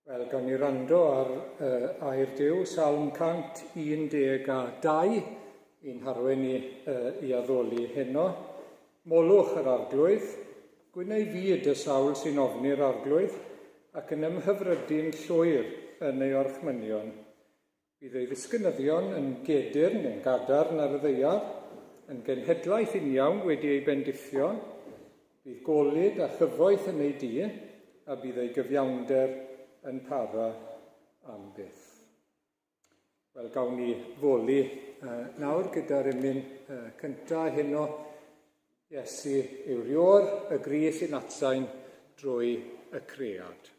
Wel, gawn ni wrando ar uh, air Duw, Salm 112, i'n harwain ni uh, i addoli heno. Molwch yr Arglwydd, gwyn ei fyd y sawl sy'n ofni'r Arglwydd, ac yn ymhyfrydu'n llwyr yn ei orchmynion. Bydd ei ddisgynyddion yn gedyrn, yn gadarn ar y ddaear, yn genhedlaeth uniawn wedi ei bendithio. Bydd golud a chyfoeth yn ei dŷ, a bydd ei gyfiawnder yn para am byth. Wel, gawn ni foli uh, nawr gyda'r emyn uh, cyntaf heno. Iesu yw'r ior, y gri sy'n atsain drwy y cread.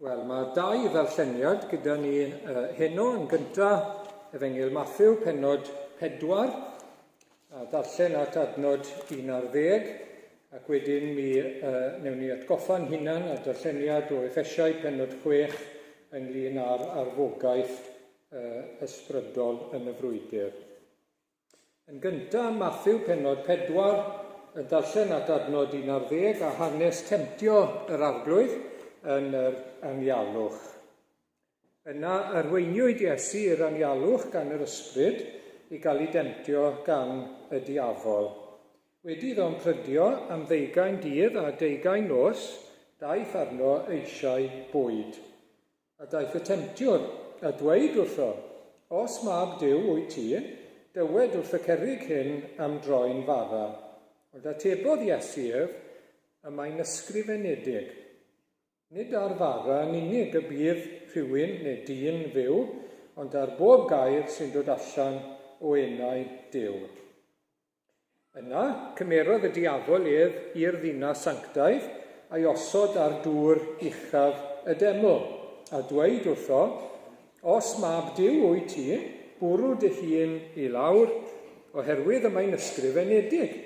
Wel, mae dau ddarlleniad gyda ni uh, heno. Yn gyntaf, Efengyl Matthew, penod 4, a darllen at adnod 11, ac wedyn mi uh, newn ni atgoffa'n hunan a darlleniad o Effesiau penod 6 ynglyn â'r arfogaeth uh, ysbrydol yn y frwydr. Yn gyntaf, Mathew pennod 4, yn darllen at adnod 11 a hanes temtio yr Arglwydd yn yr anialwch. Yna arweiniwyd Iesu i'r anialwch gan yr Ysbryd i gael ei demtio gan y diafol. Wedi iddo ymprydio am ddeugain dydd a deugain nos, daeth arno eisiau bwyd. A daeth y temtiwr, a dweud wrtho, Os mab Duw wyt ti, dywed wrth y cerrig hyn am droi'n fara. Ond atebodd Iesu ef, Y mae'n ysgrifenedig, Nid ar fara yn unig y bydd rhywun neu dyn fyw, ond ar bob gair sy'n dod allan o enau Duw. Yna, cymerodd y diafol ef i'r ddinas sanctaidd, a'i osod ar dŵr uchaf y deml, a dweud wrtho, Os mab Duw wyt ti, bwrw dy hun i lawr, oherwydd y mae'n ysgrifenedig,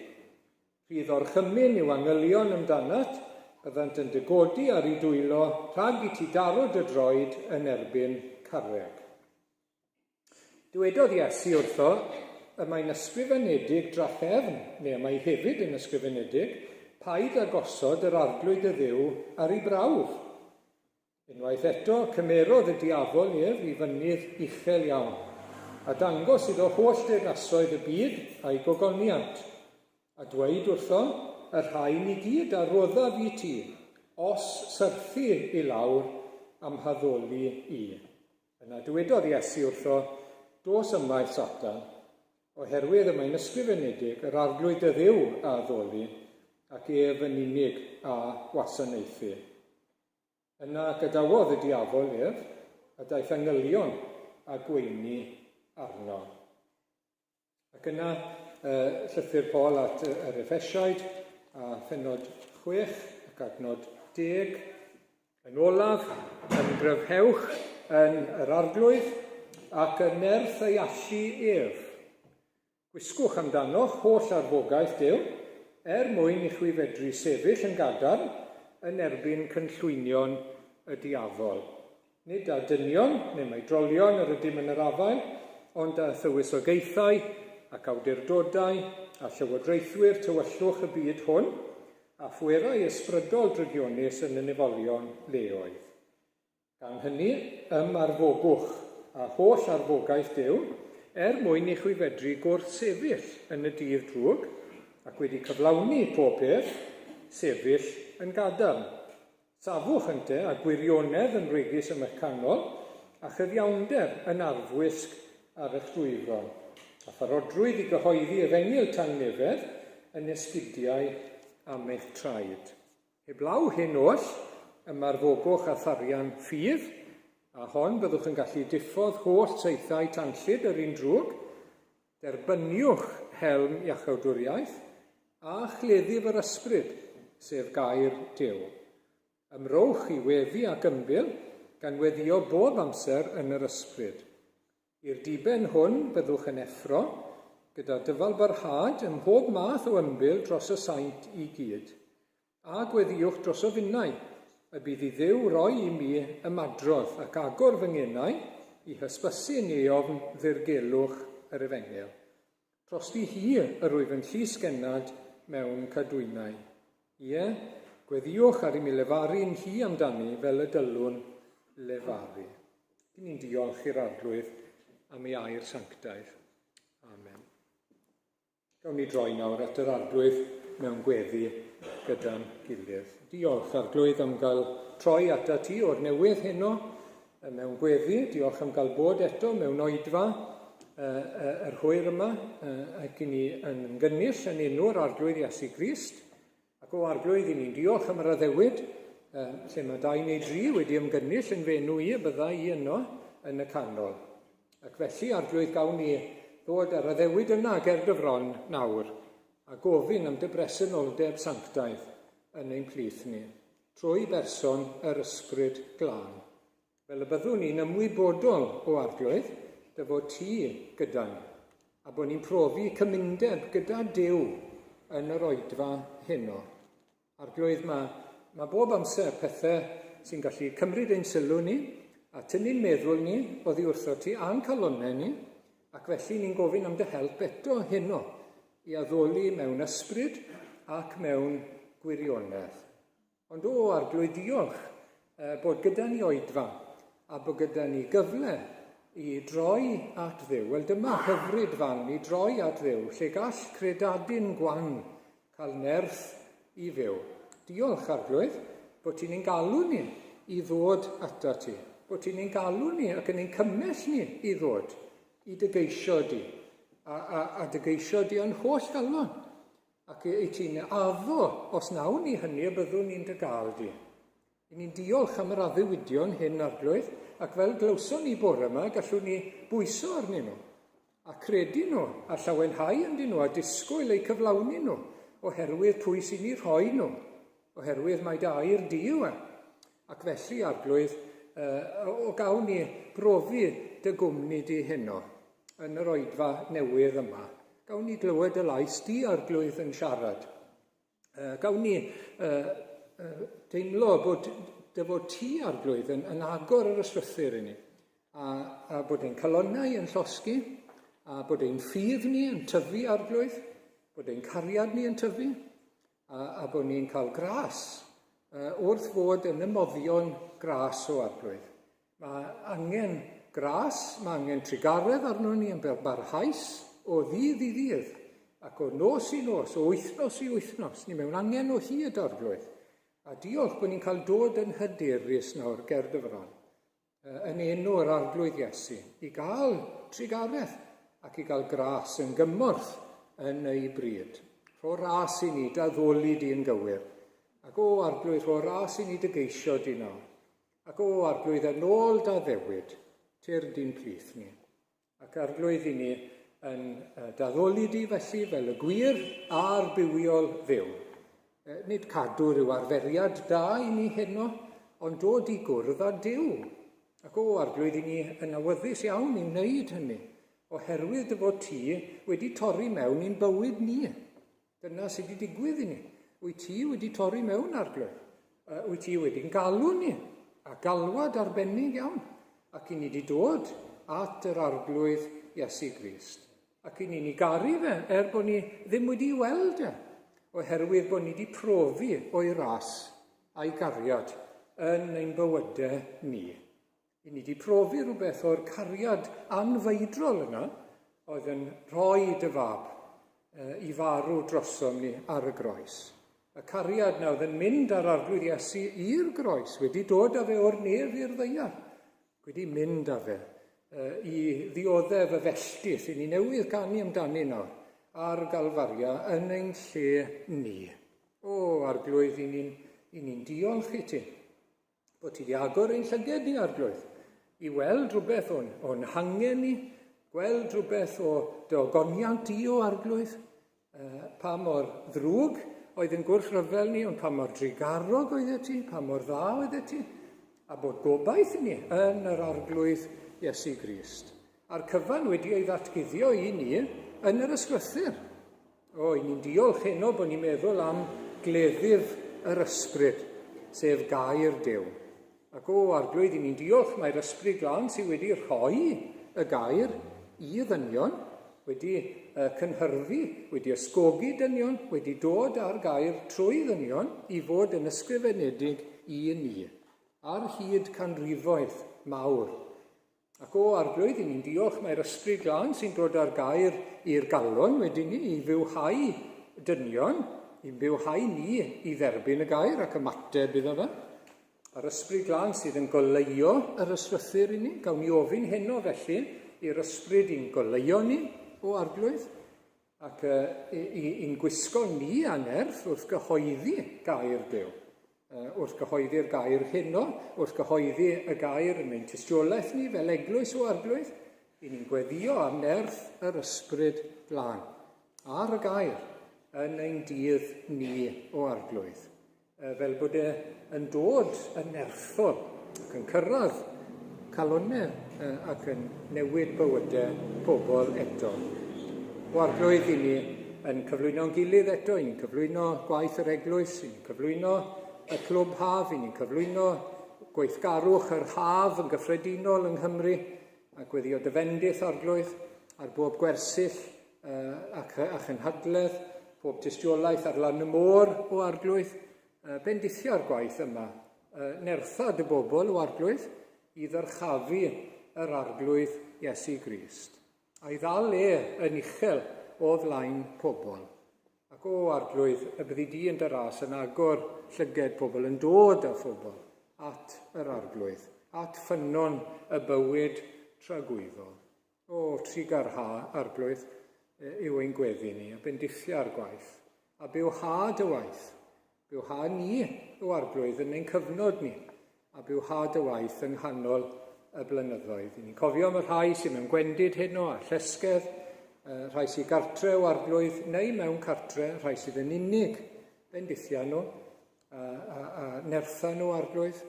Rhydd orchymyn i'w angylion amdanat, Byddant yn dy godi ar eu dwylo rhag i ti daro dy droed yn erbyn carreg. Dywedodd Iesu wrtho, Y mae'n ysgrifenedig drachefn, neu y mae hefyd yn ysgrifenedig, paid â gosod yr Arglwydd dy Dduw ar ei brawf. Unwaith eto, cymerodd y diafol ef i fynydd uchel iawn, a dangos iddo holl deyrnasoedd y byd a'i gogoniant, a dweud wrtho, Y rhain i gyd a roddaf i ti, os syrthi i lawr a'm haddoli i. Yna dywedodd Iesu wrtho, Dos ymaith, Satan, oherwydd y mae'n ysgrifenedig, Yr Arglwydd dy Dduw a addoli, ac ef yn unig a wasanaethu. Yna gadawodd y diafol ef, a daeth angylion a gweini arno. Ac yna llythyr Paul at yr Effesiaid, a phenod 6 ac adnod 10. Yn olaf, ymgryfhewch yn yr Arglwydd ac yn nerth ei allu ef. Gwisgwch amdanoch holl arfogaeth Duw, er mwyn i chwi fedru sefyll yn gadarn yn erbyn cynllwynion y diafol. Nid â dynion neu maedrolion yr ydym yn yr afael, ond â thywysogaethau ac awdurdodau a llywodraethwyr tywyllwch y byd hwn, a phwerau ysbrydol drygionus yn y nefolion leoedd. Gan hynny, ymarfogwch â holl arfogaeth Duw, er mwyn i chwi fedru gwrthsefyll yn y dydd drwg, ac wedi cyflawni pob peth, sefyll yn gadarn. Safwch ynte â gwirionedd yn wregys ym eich canol, a chyfiawnder yn arfwisg ar eich dwyfron, a pharodrwydd i gyhoeddi efengyl tangnefedd yn esgidiau am eich traed. Heblaw hyn oll, ymarfogwch â tharian ffydd, a hon byddwch yn gallu diffodd holl saethau tanllyd yr un drwg, derbyniwch helm iachawdwriaeth, a chleddyf yr ysbryd, sef gair Duw. Ymrowch i weddi ac ymbil, gan weddïo bob amser yn yr ysbryd. I'r diben hwn byddwch yn effro, gyda dyfalbarhad ym mhob math o ymbil dros y saint i gyd. A gweddïwch drosof finnau, y bydd i Dduw roi i mi ymadrodd ac agor fy ngenau i hysbysu yn eofn ddirgelwch yr efengyl. Drosti hi yr wyf yn llys gennad mewn cadwynau. Ie, gweddïwch ar i mi lefaru'n hi amdani fel y dylwn lefaru. Dyn ni'n diolch i'r Arglwydd am ei air sanctaidd. Amen. Gawn ni droi nawr at yr Arglwydd mewn gweddi gyda'n gilydd. Diolch, Arglwydd, am gael troi ata ti o'r newydd heno mewn gweddi. Diolch am gael bod eto mewn oedfa yr hwyr yma ac i ni yn ymgynnull yn enw'r Arglwydd Iesu Grist. Ac o Arglwydd, i ni'n diolch am yr addewid lle mae dau neu dri wedi ymgynnull yn fy enw i y bydda i yno yn y canol. Ac felly, Arglwydd, gawn ni ddod â'r addewid yna ger dy fron nawr a gofyn am dy bresenoldeb sanctaidd yn ein plith ni, trwy berson yr Ysbryd Glân. Fel y byddwn ni'n ymwybodol o Arglwydd, dy fod ti gyda ni, a bod ni'n profi cymundeb gyda Duw yn yr oedfa heno. Arglwydd, mae, mae bob amser pethau sy'n gallu cymryd ein sylw ni a tynnu'n meddwl ni oddi wrtho ti a'n calonnau ni, ac felly ni'n gofyn am dy help eto heno i addoli mewn ysbryd ac mewn gwirionedd. Ond o, Arglwydd, diolch bod gyda ni oedfa a bod gyda ni gyfle i droi at Dduw. Wel, dyma hyfryd fan i droi at Dduw, lle gall credadun gwan cael nerth i fyw. Diolch, Arglwydd, bod ti'n ein galw ni i ddod ata ti, bod ti'n ein galw ni ac yn ein cymell ni i ddod i dy geisio di, a, a, a dy geisio di o'n holl galon. Ac i ti'n addo, os nawn ni hynny, y byddwn ni'n dy gael di. I ni'n diolch am yr addewidion hyn, Arglwydd, ac fel glywson ni bore yma, gallwn ni bwyso arnyn nhw, a credu nhw, a llawenhau ynddyn nhw, a disgwyl eu cyflawni nhw, oherwydd pwy sy'n eu rhoi nhw, oherwydd mai dy air di yw e. Ac felly, Arglwydd, o gawn ni brofi dy gwmni di heno, yn yr oedfa newydd yma. Gawn ni glywed y lais di, Arglwydd, yn siarad. Gawn ni deimlo bod dy fod ti, Arglwydd, yn, yn agor yr ysgrythur i ni, a, a bod ein calonnau yn llosgi, a bod ein ffydd ni yn tyfu, Arglwydd, bod ein cariad ni yn tyfu, a, a bod ni'n cael gras wrth fod yn ymoddion gras o Arglwydd. Mae angen gras, mae angen trugaredd arnon ni yn barhaus o ddydd i ddydd, ac o nos i nos, o wythnos i wythnos. Ni mewn angen o hyd, Arglwydd. A diolch bod ni'n cael dod yn hyderus nawr ger dy fron, yn enw yr Arglwydd Iesu, i gael trugaredd ac i gael gras yn gymorth yn ei bryd. Rho ras i ni, daddoli di yn gywir. Ac o Arglwydd, rho ras i ni dy geisio di nawr. Ac o, Arglwydd, yn ôl dy addewid, tyrd i'n plith ni. Ac Arglwydd i ni yn daddoli di felly fel y gwir a'r bywiol Dduw. Nid cadw rhyw arferiad da i ni heno, ond dod i gwrdd â Duw. Ac o, Arglwydd, i ni yn awyddus iawn i wneud hynny, oherwydd dy fod ti wedi torri mewn i'n bywyd ni. Dyna sydd wedi digwydd i ni. Wyt ti wedi torri mewn, Arglwydd. Wyt ti wedi'n galw ni, a galwad arbennig iawn, ac i ni wedi dod at yr Arglwydd Iesu Grist. Ac i ni'n ei garu fe, er bod ni ddim wedi weld e, oherwydd bod ni wedi profi o'i ras a'i gariad yn ein bywydau ni. I ni wedi profi rhywbeth o'r cariad anfeidrol yna oedd yn rhoi dy fab i farw drosom ni ar y groes. Y cariad na oedd yn mynd ar Arglwydd Iesu i'r groes, wedi dod â fe o'r nef i'r ddaear, wedi mynd â fe i ddioddef y felltith i ni newydd ganu amdani nawr ar Galfaria yn ein lle ni. O, Arglwydd, i ni'n ni diolch i ti. Bod ti wedi agor ein llyged ni, Arglwydd, i weld rhywbeth o'n, o'n hangen ni, gweld rhywbeth o dy ogoniant di o Arglwydd, pa mor ddrwg oedd yn gwrthryfel ni, ond pa mor drugarog oedd ti, pa mor dda oedd ti, a bod gobaith i ni yn yr Arglwydd Iesu Grist. A'r cyfan wedi ei ddatguddio i ni yn yr Ysgrythur. O, i ni'n diolch heno bod ni'n meddwl am gleddyf yr ysbryd, sef gair Duw. Ac o, Arglwydd, i ni'n diolch mae'r Ysbryd Glân sydd wedi rhoi y gair i ddynion, wedi cynhyrfu, wedi ysgogi dynion, wedi dod â'r gair trwy ddynion i fod yn ysgrifenedig i ni, ar hyd canrifoedd mawr. Ac o, Arglwydd, i ni'n diolch mai'r Ysbryd Glân sy'n dod â'r gair i'r galon wedyn ni, i fywhau dynion, i'n bywhau ni i dderbyn y gair ac ymateb iddo fe. A'r Ysbryd Glân sydd yn goleuo yr ysgrythur i ni. Gawn ni ofyn heno felly i'r Ysbryd i'n goleuo ni, o Arglwydd, ac i'n gwisgo ni â nerth wrth gyhoeddi gair Duw. Wrth gyhoeddi'r gair heno, wrth gyhoeddi y gair yn ein tystiolaeth ni fel eglwys o Arglwydd, i ni'n gweddio am nerth yr Ysbryd Glân ar y gair yn ein dydd ni o Arglwydd. Fel bod e yn dod yn nerthol ac yn cyrraedd calonnau ac yn newid bywydau pobl eto. O Arglwydd, i ni yn cyflwyno'n gilydd eto, i ni'n cyflwyno gwaith yr eglwys, i ni'n cyflwyno y clwb haf, i ni'n cyflwyno gweithgarwch yr haf yn gyffredinol yng Nghymru, a gweddio dy fendith, Arglwydd, ar bob gwersyll ac, a chynhadledd, pob tystiolaeth ar lan y môr o Arglwydd, bendithio'r gwaith yma, nertha dy bobl o Arglwydd i ddyrchafu yr Arglwydd Iesu Grist, a'i ddal e yn uchel o flaen pobl. Ac o Arglwydd, y byddi di yn dy ras yn agor llyged pobl, yn dod â phobl at yr Arglwydd, at ffynnon y bywyd tragwyddol. O, trugarha, Arglwydd, yw ein gweddi ni, a bendithia'r gwaith, a bywha dy waith. Bywha ni, o Arglwydd, yn ein cyfnod ni, a bywha dy waith yng nghanol y blynyddoedd. I ni'n cofio am y rhai sydd mewn gwendid heno a llesgedd, rhai sydd gartre o Arglwydd neu mewn cartre, rhai sydd yn unig, bendithia nhw, a, a, a nertha nhw, Arglwydd,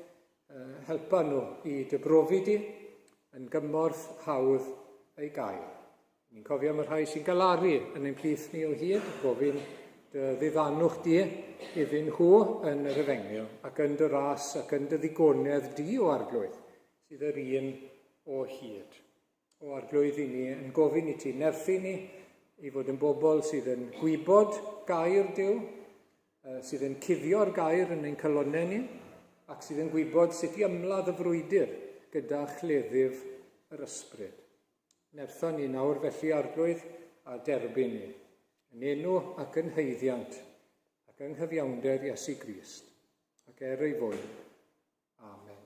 Helpa nhw i dy brofi di yn gymorth hawdd ei gael. Ni'n cofio am y rhai sy'n galaru yn ein plith ni o hyd, gofyn Dy ddiddanwch di iddyn nhw yn yr efengyl, ac yn dy ras ac yn dy ddigonedd di, o Arglwydd, sydd yr un o hyd. O Arglwydd, i ni yn gofyn i ti nerthu ni i fod yn bobl sydd yn gwybod gair Duw, sydd yn cuddio'r gair yn ein calonnau ni, ac sydd yn gwybod sut i ymladd y frwydr gyda chleddyf yr ysbryd. Nertho ni nawr felly, Arglwydd, a derbyn ni, yn enw ac yn haeddiant, ac yng nghyfiawnder Iesu Grist, ac er ei fwyn. Amen.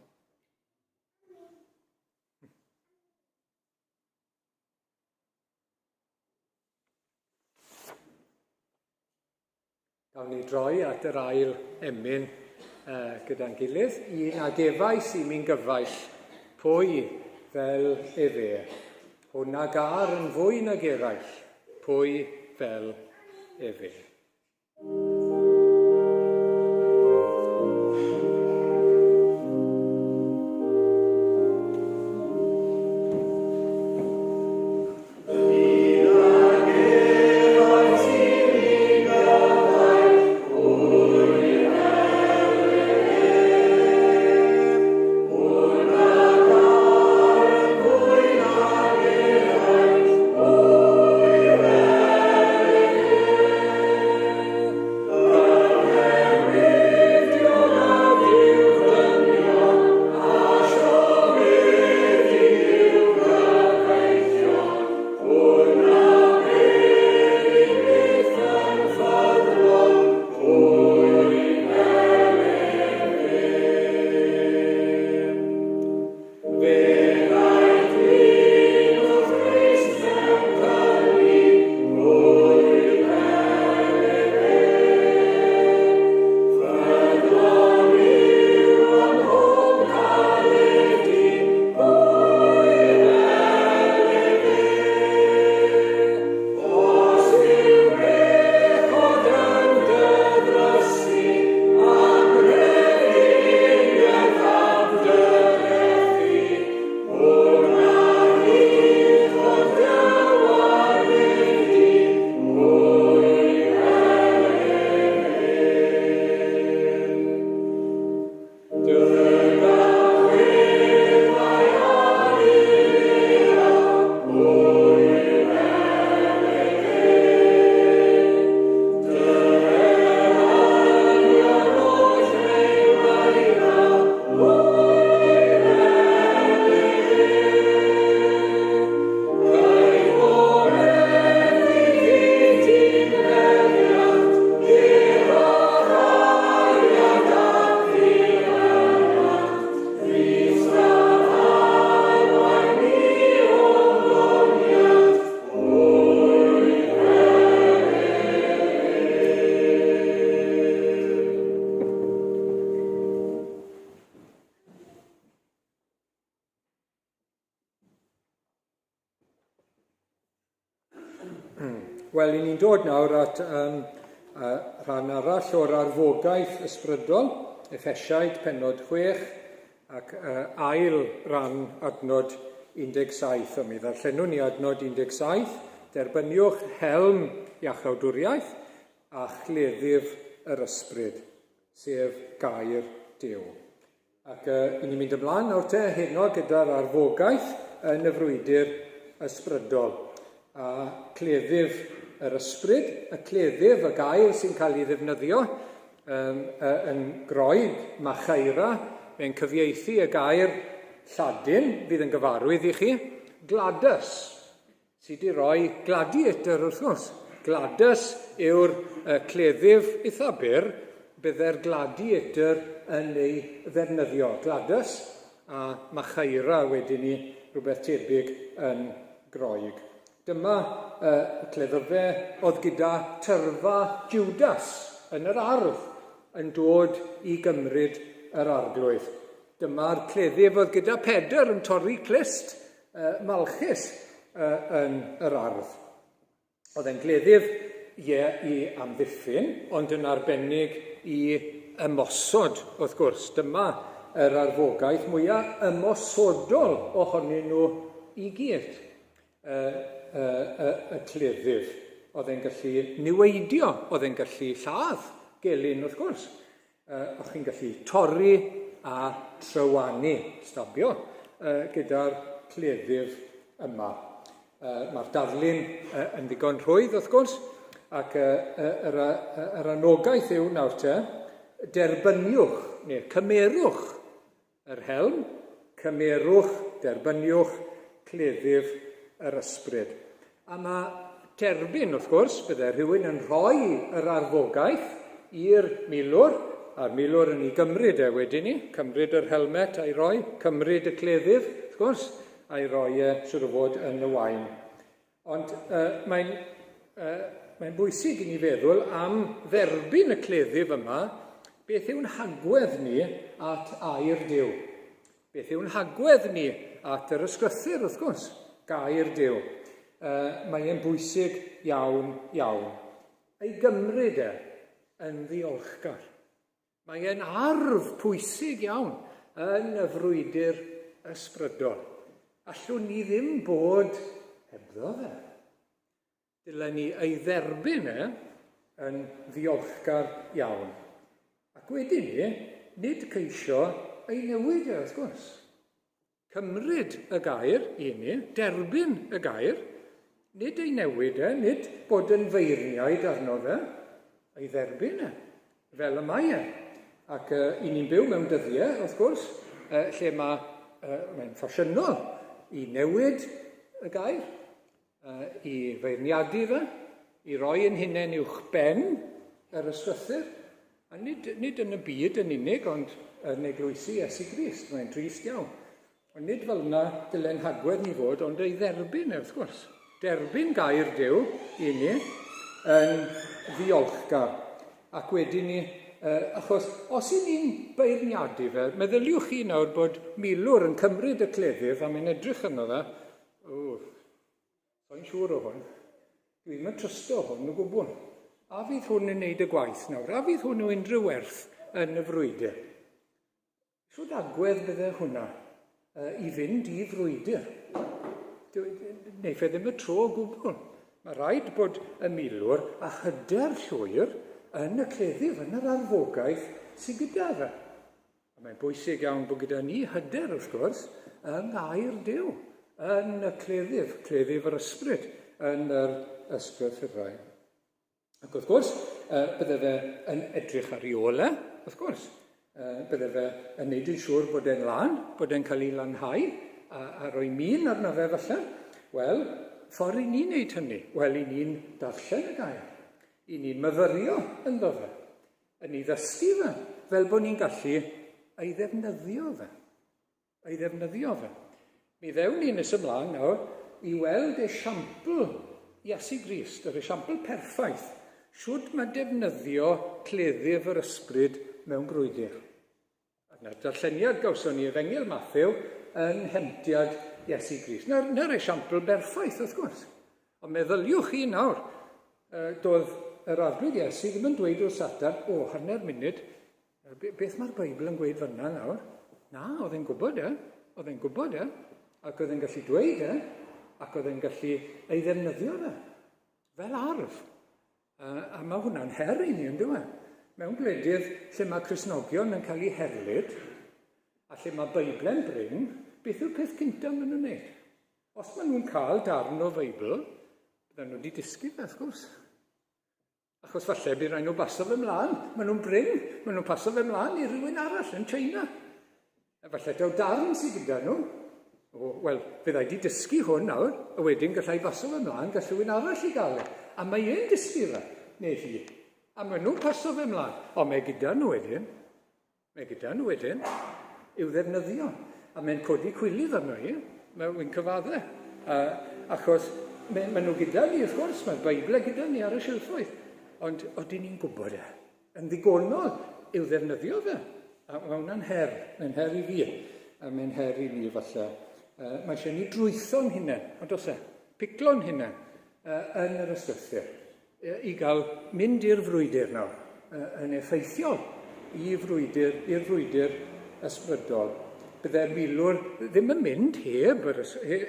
Gawn ni droi at yr ail emyn uh, gyda'n gilydd. Un a gefais i mi'n gyfaill, pwy fel efe? Hwn a gar yn fwy nag eraill, pwy fel efe? Wel, i ni'n dod nawr at um, uh, rhan arall o'r arfogaeth ysbrydol, Effesiaid penod 6, ac uh, ail ran adnod 17. A mi ddarllenwn ni adnod 17, derbyniwch helm iachawdwriaeth a chleddyf yr ysbryd, sef gair Duw. Ac uh, i ni'n mynd ymlaen nawr te heno gyda'r arfogaeth yn y frwydr ysbrydol. A cleddyf yr ysbryd, y cleddyf, y gair sy'n cael ei ddefnyddio um, yn Groeg, machaira, mae'n cyfieithu y gair Lladin, fydd yn gyfarwydd i chi, gladys. Sy 'di roi gladiator wrth gwrs. Gladius yw'r uh, cleddyf eitha byr bydde'r gladiator yn ei ddefnyddio. Gladius a machaira wedyn ni, rhywbeth tebyg yn Groeg. Dyma uh, y cleddyfe oedd gyda tyrfa Judas yn yr ardd yn dod i gymryd yr arglwydd. Dyma'r cleddyf oedd gyda Pedr yn torri clust Malchus yn yr ardd. Oedd e'n gleddyf, ie, i amddiffyn, ond yn arbennig i ymosod, wrth gwrs. Dyma yr arfogaeth mwyaf ymosodol ohonyn nhw i gyd, y, y, y, y cleddyf. Oedd e'n gallu niweidio, oedd e'n gallu lladd gelyn wrth gwrs. O'ch chi'n gallu torri a trywanu, stabio, gyda'r cleddyf yma. Mae'r darlun yn ddigon rhwydd wrth gwrs, ac yr, yr anogaeth yw nawr te, derbyniwch neu cymerwch Yr helm, cymerwch, derbyniwch, cleddyf yr ysbryd. A mae derbyn, wrth gwrs, bydde rhywun yn rhoi yr arfogaeth i'r milwr, a'r milwr yn ei gymryd e wedyn ni, cymryd yr helmet a'i roi, cymryd y cleddyf, wrth gwrs, a'i roi e, siwr o fod, yn y wain. Ond uh, mae'n uh, mae bwysig i ni feddwl am dderbyn y cleddyf yma, beth yw'n hagwedd ni at air Duw? Beth yw'n hagwedd ni at yr ysgrythur, wrth gwrs, gair Duw? Uh, mae e'n bwysig iawn, iawn. Ei gymryd e yn ddiolchgar. Mae e'n arf pwysig iawn yn y frwydr ysbrydol. Allwn ni ddim bod hebddo fe. Dylen ni ei dderbyn e yn ddiolchgar iawn. Ac wedyn ni, nid ceisio ei newid e, wrth gwrs. Cymryd y gair i ni, derbyn y gair, nid ei newid e, nid bod yn feirniaid arno fe, ei dderbyn e, fel y mae e. Ac i ni'n byw mewn dyddiau, wrth gwrs, lle mae, mae'n ffasiynol i newid y gair, i feirniadu fe, i roi yn hunain uwch ben yr ysgrythur, a nid, nid yn y byd yn unig, ond yn eglwysi Iesu Grist. Mae'n drist iawn. Ond nid fel yna dylen hagwedd ni fod, ond ei dderbyn, wrth gwrs. Derbyn gair Duw i ni yn ddiolchgar. Ac wedyn ni, achos os i ni'n beirniadu fe, meddyliwch chi nawr bod milwr yn cymryd y cleddyf a mae'n edrych arno fe, O, soi'n siŵr o hwn. Dwi ddim yn trysto hwn o gwbl. A fydd hwn yn neud y gwaith nawr? A fydd hwn o unrhyw werth yn y frwydr? Shwd agwedd bydde hwnna uh, i fynd i frwydr? Neiff e ddim y tro o gwbl. Mae rhaid bod y milwr a hyder llwyr yn y cleddyf, yn yr arfogaeth sydd gyda fe. A mae'n bwysig iawn bod gyda ni hyder, wrth gwrs, yng ngair Duw, yn y cleddyf, cleddyf yr ysbryd, yn yr ysgrythurau. Ac wrth gwrs, bydde fe yn edrych ar ei ôl e, wrth gwrs. Bydde fe yn neud yn siŵr bod e'n lân, bod e'n cael ei lanhau, a, a rhoi min arno fe falle. Wel, ffordd i ni'n neud hynny? Wel, i ni'n darllen y gair. I ni'n myfyrio ynddo fe. Yn ei ddysgu fe, fel bod ni'n gallu ei ddefnyddio fe. Ei ddefnyddio fe. Mi ddewn ni nes ymlaen nawr i weld esiampl Iesu Grist, yr esiampl perffaith, shwd mae defnyddio cleddyf yr ysbryd mewn brwydr. Na'r darlleniad gawson ni Efengyl Mathew yn nhemtiad Iesu Grist. Na'r, na'r esiampl berffaith, wrth gwrs. Ond meddyliwch chi nawr, doedd yr arglwydd Iesu ddim yn dweud wrth Satan, o, hanner munud, beth mae'r Beibl yn gweud fyna nawr? Na, oedd e'n gwybod e, oedd e'n gwybod e, ac oedd e'n gallu dweud e, ac oedd e'n gallu ei ddefnyddio fe, fel arf. A mae hwnna'n her i ni, yn dyw e? Mewn gwledydd lle mae Cristnogion yn cael eu herlid, a lle mae Beible'n brin, beth yw'r peth cyntaf maen nhw'n wneud? Os maen nhw'n cael darn o Feibl, bydden nhw wedi dysgu fe, wrth gwrs. Achos falle bydd rhaid nhw baso fe mlaen. Maen nhw'n brin, maen nhw'n paso fe mlaen i rhywun arall yn China. A falle taw darn sydd gyda nhw. O, wel, fydda i wedi dysgu hwn nawr, a wedyn gallai baso fe mlaen, gall rhywun arall i gael e. A mae e'n dysgu fe, neu hi. A maen nhw'n paso fe mlaen. Ond mae gyda nhw wedyn, mae gyda nhw wedyn, i'w ddefnyddio. A mae'n codi cwilydd arno i, mae'n cyfadde. Achos mae, maen nhw gyda ni, wrth gwrs, mae'r Beibl gyda ni ar y silffoedd. Ond odyn ni'n gwybod e? Yn ddigonol i'w ddefnyddio fe. A mae hwnna'n her, mae'n her i fi, a mae'n her i ni falle. Mae eisiau ni drwytho'n hunain, ond os e, piclo'n hunain yn yr ysgrythur i gael mynd i'r frwydr nawr, yn effeithiol i frwydr, i'r frwydr ysbrydol. Bydde'r milwr ddim yn mynd heb, yr,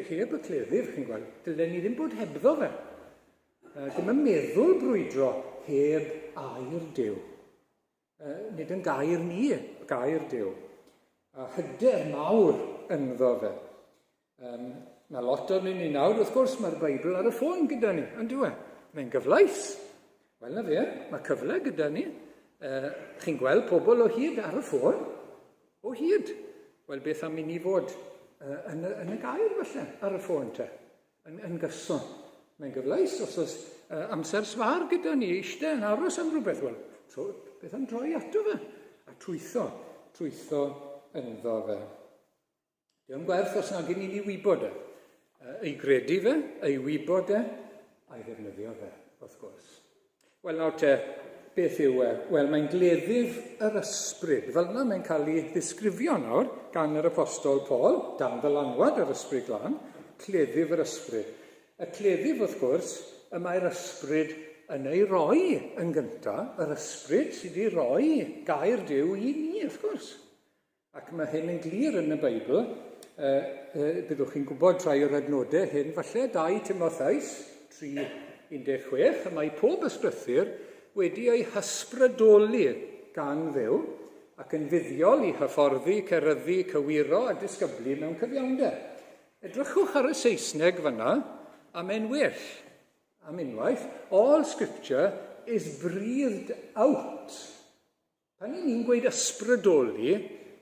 heb y cleddyf, chi'n gweld. Dylen ni ddim bod hebddo fe. Dim yn meddwl brwydro heb air Duw. Nid yn gair ni, gair Duw. A hyder mawr ynddo fe. Um, mae lot o'n ni nawr, wrth gwrs, mae'r Beibl ar y ffôn gyda ni, yn dyw e? Mae'n gyfleus. Wel na fe, mae cyfle gyda ni. Chi'n gweld pobl o hyd ar y ffôn? O hyd. Wel, beth am i ni fod yn, y, yn y gair falle ar y ffôn te? Yn, yn gyson. Mae'n gyfleus os oes amser sfar gyda ni, eistedd yn aros am rhywbeth. Wel, tro, beth am droi ato fe? A trwytho, trwytho ynddo fe. Diolch gwerth os nag i ni'n ei wybod e. Ei gredu fe, ei wybod e, a'i ddefnyddio fe, wrth gwrs. Wel nawr te, beth yw e? Wel, mae'n gleddyf yr ysbryd. Fel yna mae'n cael ei ddisgrifio nawr gan yr apostol Paul, dan ddylanwad yr ysbryd glân, cleddyf yr ysbryd. Y cleddyf, wrth gwrs, y mae'r ysbryd yn ei roi yn gyntaf, yr ysbryd sydd wedi rhoi gair Duw i ni, wrth gwrs. Ac mae hyn yn glir yn y Beibl. Byddwch chi'n gwybod rhai o'r adnodau hyn, falle 2 Timotheus 3:16, y mae pob ysgrythur wedi ei hysbrydoli gan Dduw ac yn fuddiol i hyfforddi, ceryddu, cywiro a disgyblu mewn cyfiawnder. Edrychwch ar y Saesneg fyna, a mae'n well. Am unwaith, all scripture is breathed out. Pan i ni'n gweud ysbrydoli,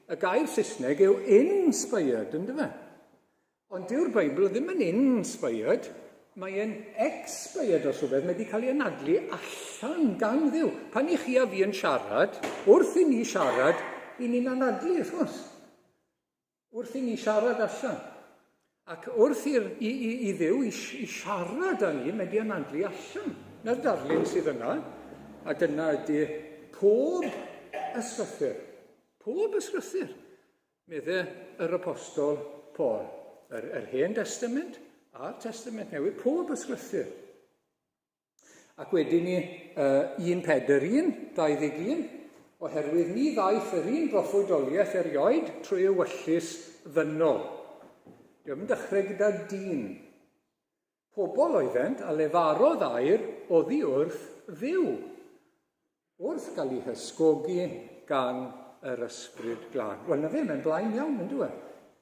y gair Saesneg yw inspired, ynddo fe? Ond dyw'r Beibl ddim yn inspired, mae e'n expired os rhywbeth, mae wedi cael ei anadlu allan gan Dduw. Pan i chi a fi yn siarad, wrth i ni siarad, i ni'n anadlu, wrth gwrs. Wrth i ni siarad allan. Ac wrth i'r, i, i, i Dduw i, i siarad â ni, mae di anadlu allan. Na'r darlun sydd yna, a dyna ydy pob ysgrythur. Pob ysgrythur, medde yr apostol Paul. Yr, yr Hen Testament a'r Testament Newydd, pob ysgrythur. Ac wedyn ni, uh, 1 Pedr 1, 21, oherwydd ni ddaeth yr un broffwydoliaeth erioed trwy ewyllys ddynol. Diolch yn dechrau gyda dyn. Pobl oeddent a lefarodd air oddi wrth Dduw. Wrth gael eu hysgogi gan yr Ysbryd Glân. Wel, na fe, mae'n blaen iawn, yn dwi?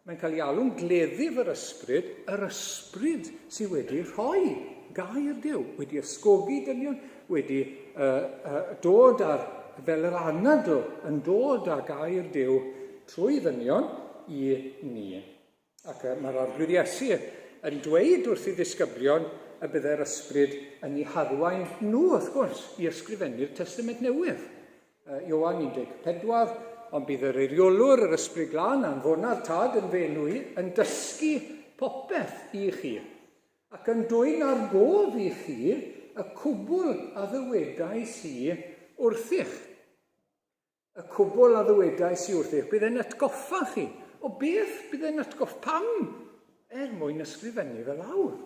Mae'n cael ei alw'n gleddyf yr Ysbryd, yr Ysbryd sydd wedi rhoi gair Duw, wedi ysgogi dynion, wedi uh, uh, dod ar, fel yr anadl, yn dod â gair Duw trwy ddynion i ni. Ac mae'r Arglwydd Iesu yn dweud wrth ei ddisgyblion y byddai'r Ysbryd yn eu harwain nhw, wrth gwrs, i ysgrifennu'r Testament Newydd. Ioan 14, ond bydd yr eiriolwr, yr Ysbryd Glân, anfona'r Tad yn fy enw i, yn dysgu popeth i chi, ac yn dwyn ar gof i chi y cwbl a ddywedais i wrthych. Y cwbl a ddywedais i wrthych, bydd e'n atgoffa chi. O beth bydd e'n atgoffa? Pam? Er mwyn ysgrifennu fe lawr.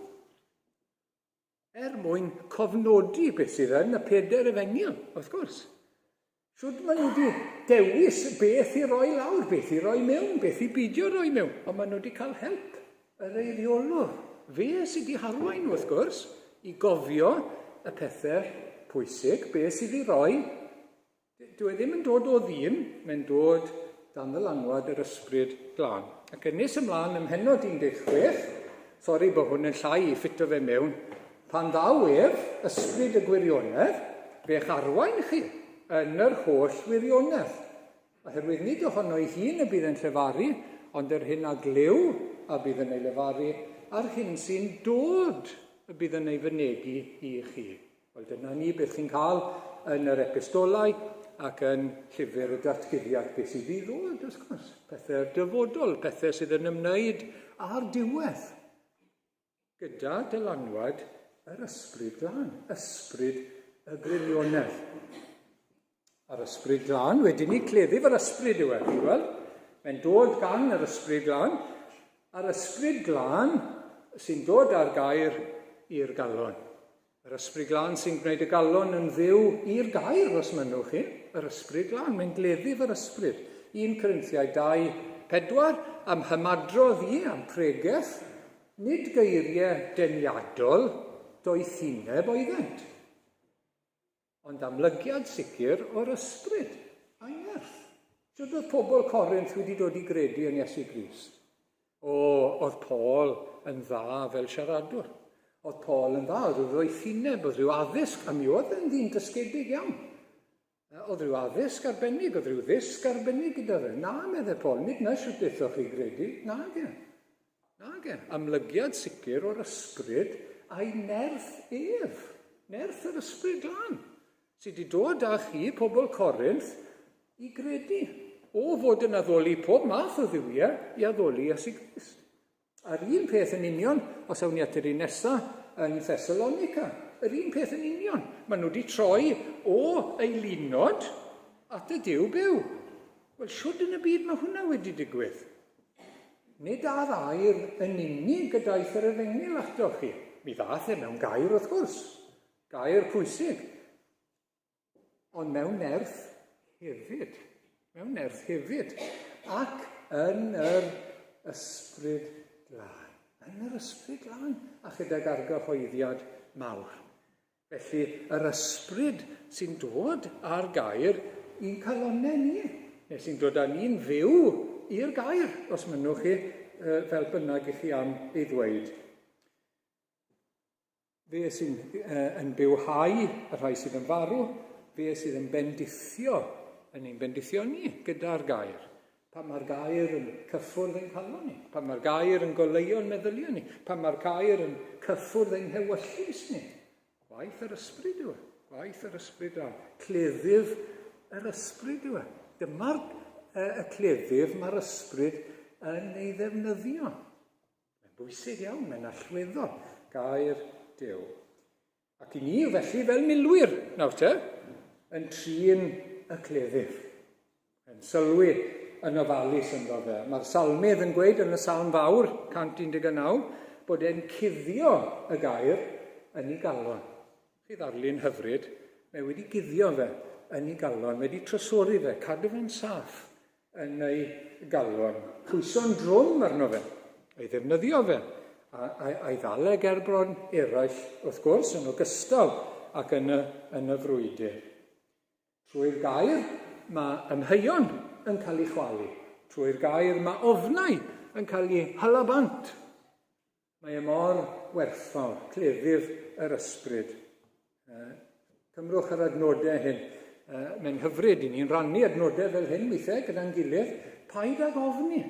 Er mwyn cofnodi beth sydd yn y peder efengyl, wrth gwrs. Shwd maen nhw wedi dewis beth i roi lawr, beth i roi mewn, beth i beidio roi mewn, ond maen nhw wedi cael help yr eiriolwr. Fe sydd wedi harwain nhw, wrth gwrs, i gofio y pethau pwysig, beth sydd i roi. Dyw e ddim yn dod o ddyn, mae'n dod dan ddylanwad yr Ysbryd Glân. Ac yn nes ymlaen ym mhennod 16, sori bod hwn yn llai i ffito fe mewn, pan ddaw ef, Ysbryd y gwirionedd, fe'ch arwain chi yn yr holl wirionedd. Oherwydd nid ohono ei hun y bydd yn llefaru, ond yr hyn a glyw a bydd yn ei lefaru, a'r hyn sy'n dod y bydd yn ei fynegi i chi. Wel, dyna ni beth chi'n cael yn yr epistolau ac yn llyfr y datguddiad beth sydd i ddod, wrth gwrs. Pethau'r dyfodol, pethau sydd yn ymwneud â'r diwedd. Gyda dylanwad yr ysbryd glân, ysbryd y gwirionedd. A'r ysbryd glân, wedyn ni cleddyf yr ysbryd yw e, chi'n gweld? Mae'n dod gan yr ysbryd glân, a'r ysbryd glân sy'n dod â'r gair i'r galon. Yr ysbryd glân sy'n gwneud y galon yn fyw i'r gair, os mynnwch chi. Yr ysbryd glân, mae'n gleddyf yr ysbryd. 1 Corinthiaid 2, 4, am hymadrodd i, am pregeth, nid geiriau deniadol, Doethineb oeddent. Ond amlygiad sicr o'r ysbryd a'i nerth. Sut oedd pobl Corinth wedi dod i gredu yn Iesu Grist? O, oedd Paul yn dda fel siaradwr. Oedd Paul yn dda, oedd rhyw ddoethineb, oedd rhyw addysg, a mi oedd yn ddyn dysgedig iawn. Oedd rhyw addysg arbennig, oedd rhyw ddysg arbennig gyda fe. Na, meddai Paul, nid na sut aethoch chi gredu. Na, ge. Nage, amlygiad sicr o'r ysbryd a'i nerth ef, nerth yr ysbryd glân, sydd wedi dod â chi, pobl Corinth, i gredu, o fod yn addoli pob math o dduwiau i addoli Iesu Grist. A'r un peth yn union, os awn ni at yr un nesaf yn Thessalonica, yr un peth yn union. Maen nhw wedi troi o eilunod at y Duw byw. Wel, shwd yn y byd mae hwnna wedi digwydd? Nid ar air yn unig y daeth yr efengyl atoch chi. Mi ddaeth e mewn gair, wrth gwrs. Gair pwysig. Ond mewn nerth hefyd. Mewn nerth hefyd. Ac yn yr ysbryd glân. Yn yr ysbryd glân. A chydag argyhoeddiad mawr. Felly, yr ysbryd sy'n dod â'r gair i'n calonnau ni, neu sy'n dod â ni'n fyw i'r gair, os mynnwch chi, fel bynnag i chi am ei ddweud. Fe sy'n yn bywhau y rhai sydd yn farw, fe sydd yn bendithio, yn ein bendithio ni gyda'r gair. Pan mae'r gair yn cyffwrdd ein calon ni, pan mae'r gair yn goleuo'n meddyliau ni, pan mae'r gair yn cyffwrdd ein hewyllys ni. Gwaith yr ysbryd yw e. Gwaith yr ysbryd da. Cleddyf yr ysbryd yw e. Dyma'r y cleddyf mae'r ysbryd yn ei ddefnyddio. Mae'n bwysig iawn, mae'n allweddol. Gair Duw. Ac i ni, felly, fel milwyr, nawr te, yn trin y cleddyf, yn sylwi yn ofalus ynddo fe. Mae'r salmydd yn gweud yn y Salm Fawr, 119, bod e'n cuddio y gair yn ei galon. Chi ddarlun hyfryd, mae wedi guddio fe yn ei galon, mae wedi trysori fe, cadw fe'n saff yn ei galon. Pwyso'n drwm arno fe, ei ddefnyddio fe, a'i ddal e gerbron eraill, wrth gwrs, yn ogystal ac yn y, yn y frwydr. Trwy'r gair mae amheuon yn cael eu chwalu. Trwy'r gair mae ofnau yn cael eu hala bant. Mae e mor werthfawr, cleddyf yr ysbryd. Cymrwch yr adnodau hyn. Mae'n hyfryd i ni'n rannu adnodau fel hyn weithiau gyda'n gilydd. Paid ag ofni.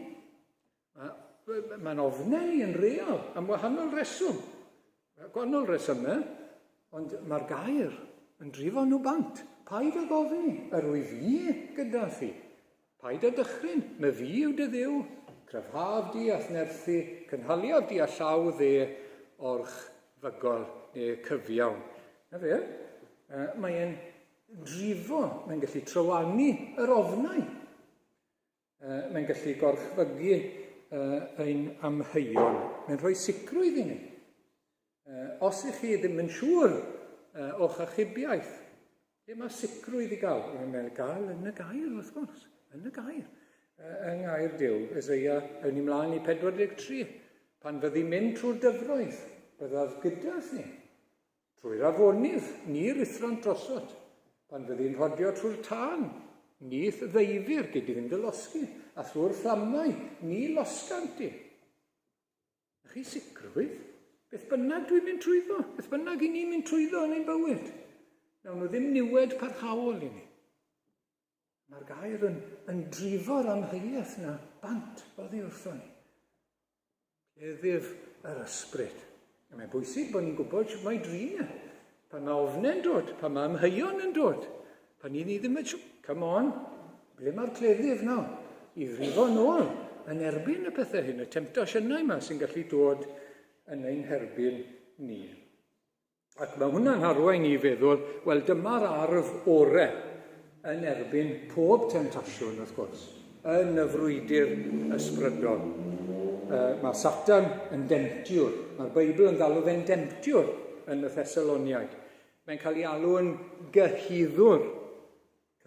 Mae'n ofnau ni yn real am wahanol reswm. Gwahanol resymau, ond mae'r gair yn drifo nhw bant. Paid ag ofni, yr wyf fi gyda thi. Paid â dychryn, myfi yw dy Dduw, cryfhaf di a'th nerthu, cynhaliaf di â llaw dde orchfygol neu cyfiawn. Na fe, mae e'n drifo, mae'n gallu trywanu yr ofnau. Mae'n gallu gorchfygu ein amheuon. Mae'n rhoi sicrwydd i ni. Os ych chi ddim yn siŵr o'ch achubiaeth, lle mae sicrwydd i gael? Mae'n gael yn y gair, wrth gwrs, yn y gair. Yng ngair Duw, Eseia, ewn ni mlaen i 43. Pan fyddi mynd trwy'r dyfroedd, byddaf gyda thi. Trwy'r afonydd, ni ruthrant drosot. Pan fyddi'n rhodio trwy'r tân, ni'th ddeifir, gei di ddim dy losgi, a thrwy'r fflamau, ni losgant di. A chi sicrwydd, beth bynnag dwi'n mynd trwyddo, beth bynnag i ni'n mynd trwyddo yn ein bywyd, nawn nhw ddim niwed parhaol i ni. Mae'r gair yn, yn drifo'r amheuaeth na bant oddi wrtho ni. Cleddyf yr ysbryd. A mae'n bwysig bod ni'n gwybod sut mae drin e. Pan mae ofnau'n dod, pan mae amheuon yn dod, pan ni ddim yn siŵr, come on, ble mae'r cleddyf nawr? I frifo nôl yn erbyn y pethau hyn, y temtasiynau yma sy'n gallu dod yn ein herbyn ni. Ac mae hwnna'n arwain i feddwl, wel dyma'r arf ore yn erbyn pob temtasiwn, wrth gwrs, yn y frwydr ysbrydol. Mae Satan yn demtiwr. Mae'r Beibl yn galw fe'n demtiwr yn y Thessaloniaid. Mae'n cael ei alw yn gyhuddwr.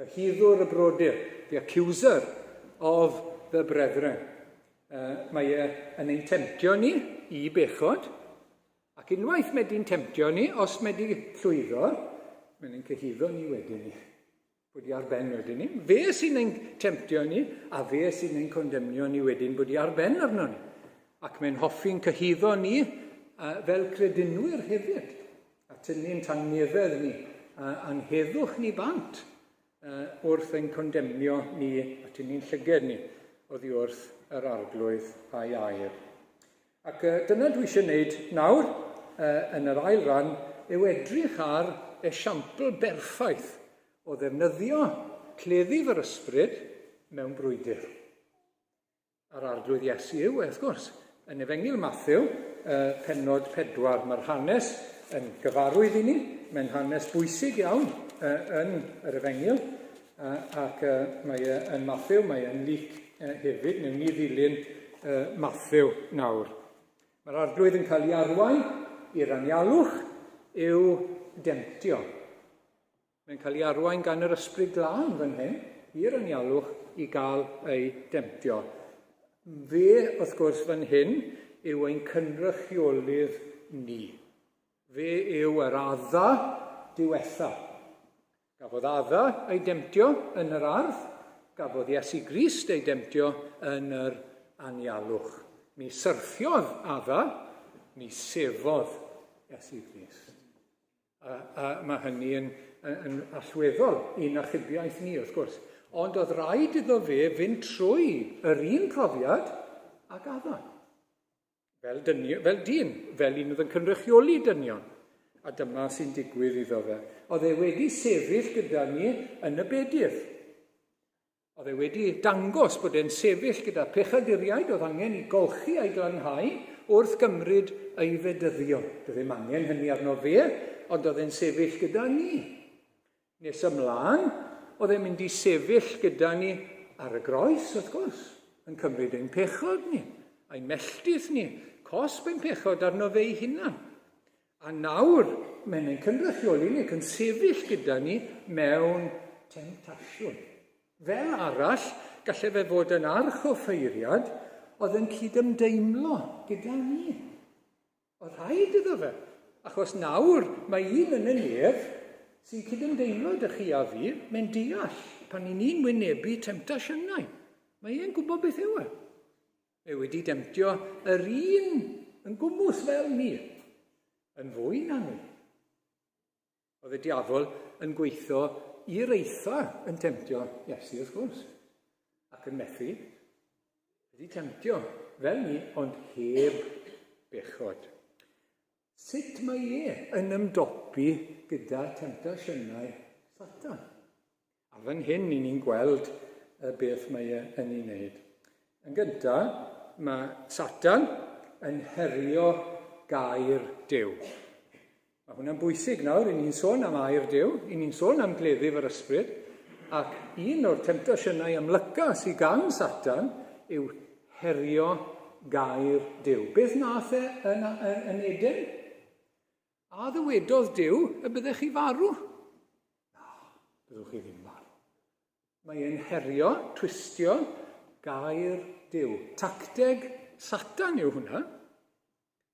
Cyhuddwr y brodyr, the accuser of the brethren. Mae e yn ein temtio ni i bechod, ac Ac unwaith mae di'n temtio ni, os mae di llwyddo, mae'n ein cyhuddo ni wedyn ni. Bod i ar ben wedyn ni. Fe sy'n ein temtio ni, a fe sy'n ein condemnio ni wedyn bod i ar ben arno ni. Ac mae'n hoffi'n cyhuddo ni fel credinwyr hefyd. A tynnu'n tangnefedd ni, a'n heddwch ni bant wrth ein condemnio ni a tynnu'n llyged ni oddi wrth yr Arglwydd a'i air. Ac dyna dwi eisiau gwneud nawr yn yr ail ran yw edrych ar esiampl berffaith o ddefnyddio cleddyf yr ysbryd mewn brwydr. A'r Arglwydd Iesu yw e, wrth gwrs. Yn Efengyl Mathew, pennod 4, mae'r hanes yn gyfarwydd i ni. Mae'n hanes bwysig iawn yn yr Efengyl, ac mae e yn Mathew, mae e'n Luc hefyd. Newn ni ddilyn Mathew nawr. Mae'r Arglwydd yn cael ei arwain i'r anialwch i'w demtio. Mae'n cael ei arwain gan yr Ysbryd Glân fan hyn i'r anialwch i gael ei demtio. Fe, wrth gwrs, fan hyn yw ein cynrychiolydd ni. Fe yw yr Adda diwetha. Gafodd Adda ei demtio yn yr ardd, gafodd Iesu Grist ei demtio yn yr anialwch. Mi syrthiodd Adda, mi sefodd Iesu Grist. A, a mae hynny yn, yn allweddol i'n achubiaeth ni, wrth gwrs. Ond oedd rhaid iddo fe fynd trwy yr un profiad ag Adda. Fel, dyni, fel dyn, fel un oedd yn cynrychioli dynion. A dyma sy'n digwydd iddo fe. Oedd e wedi sefyll gyda ni yn y bedydd. Oedd e wedi dangos bod e'n sefyll gyda pechaduriaid oedd angen i golchi a'i glanhau wrth gymryd ei fedyddio. Doedd ddim angen hynny arno fe, ond oedd e'n sefyll gyda ni. Nes ymlaen, oedd e'n mynd i sefyll gyda ni ar y groes, wrth gwrs, yn cymryd ein pechod ni, ein melltith ni, cosb ein pechod arno fe ei hunan. A nawr, mae'n ein cynrychioli ni ac yn sefyll gyda ni mewn temtasiwn. Fel arall, gallai fe fod yn archoffeiriad oedd yn cydymdeimlo gyda ni. Oedd rhaid iddo fe, achos nawr mae un yn y nef sy'n cydymdeimlo â chi a fi, mae'n deall pan i ni'n wynebu temtasiynau. Mae e'n gwybod beth yw e. Mae wedi demtio yr un yn gwmws fel ni, yn fwy na ni. Oedd y diafol yn gweithio i'r eitha yn temtio Iesu, wrth gwrs, ac yn methu. Wedi temtio fel ni, ond heb bechod. Sut mae e yn ymdopi gyda temtasiynau Satan? A fan hyn, i ni'n gweld beth mae e yn ei wneud. Yn gyntaf, mae Satan yn herio gair Duw. Mae hwnna'n bwysig nawr, i ni'n sôn am air Duw, i ni'n sôn am gleddyf yr ysbryd, ac un o'r temtasiynau amlyca sydd gan Satan yw herio gair Duw. Beth nath e yn, yn, yn Eden? A ddywedodd Duw y byddech chi farw? Na, byddwch chi ddim farw. Mae e'n herio, twistio, gair Duw. Tacteg Satan yw hwnna.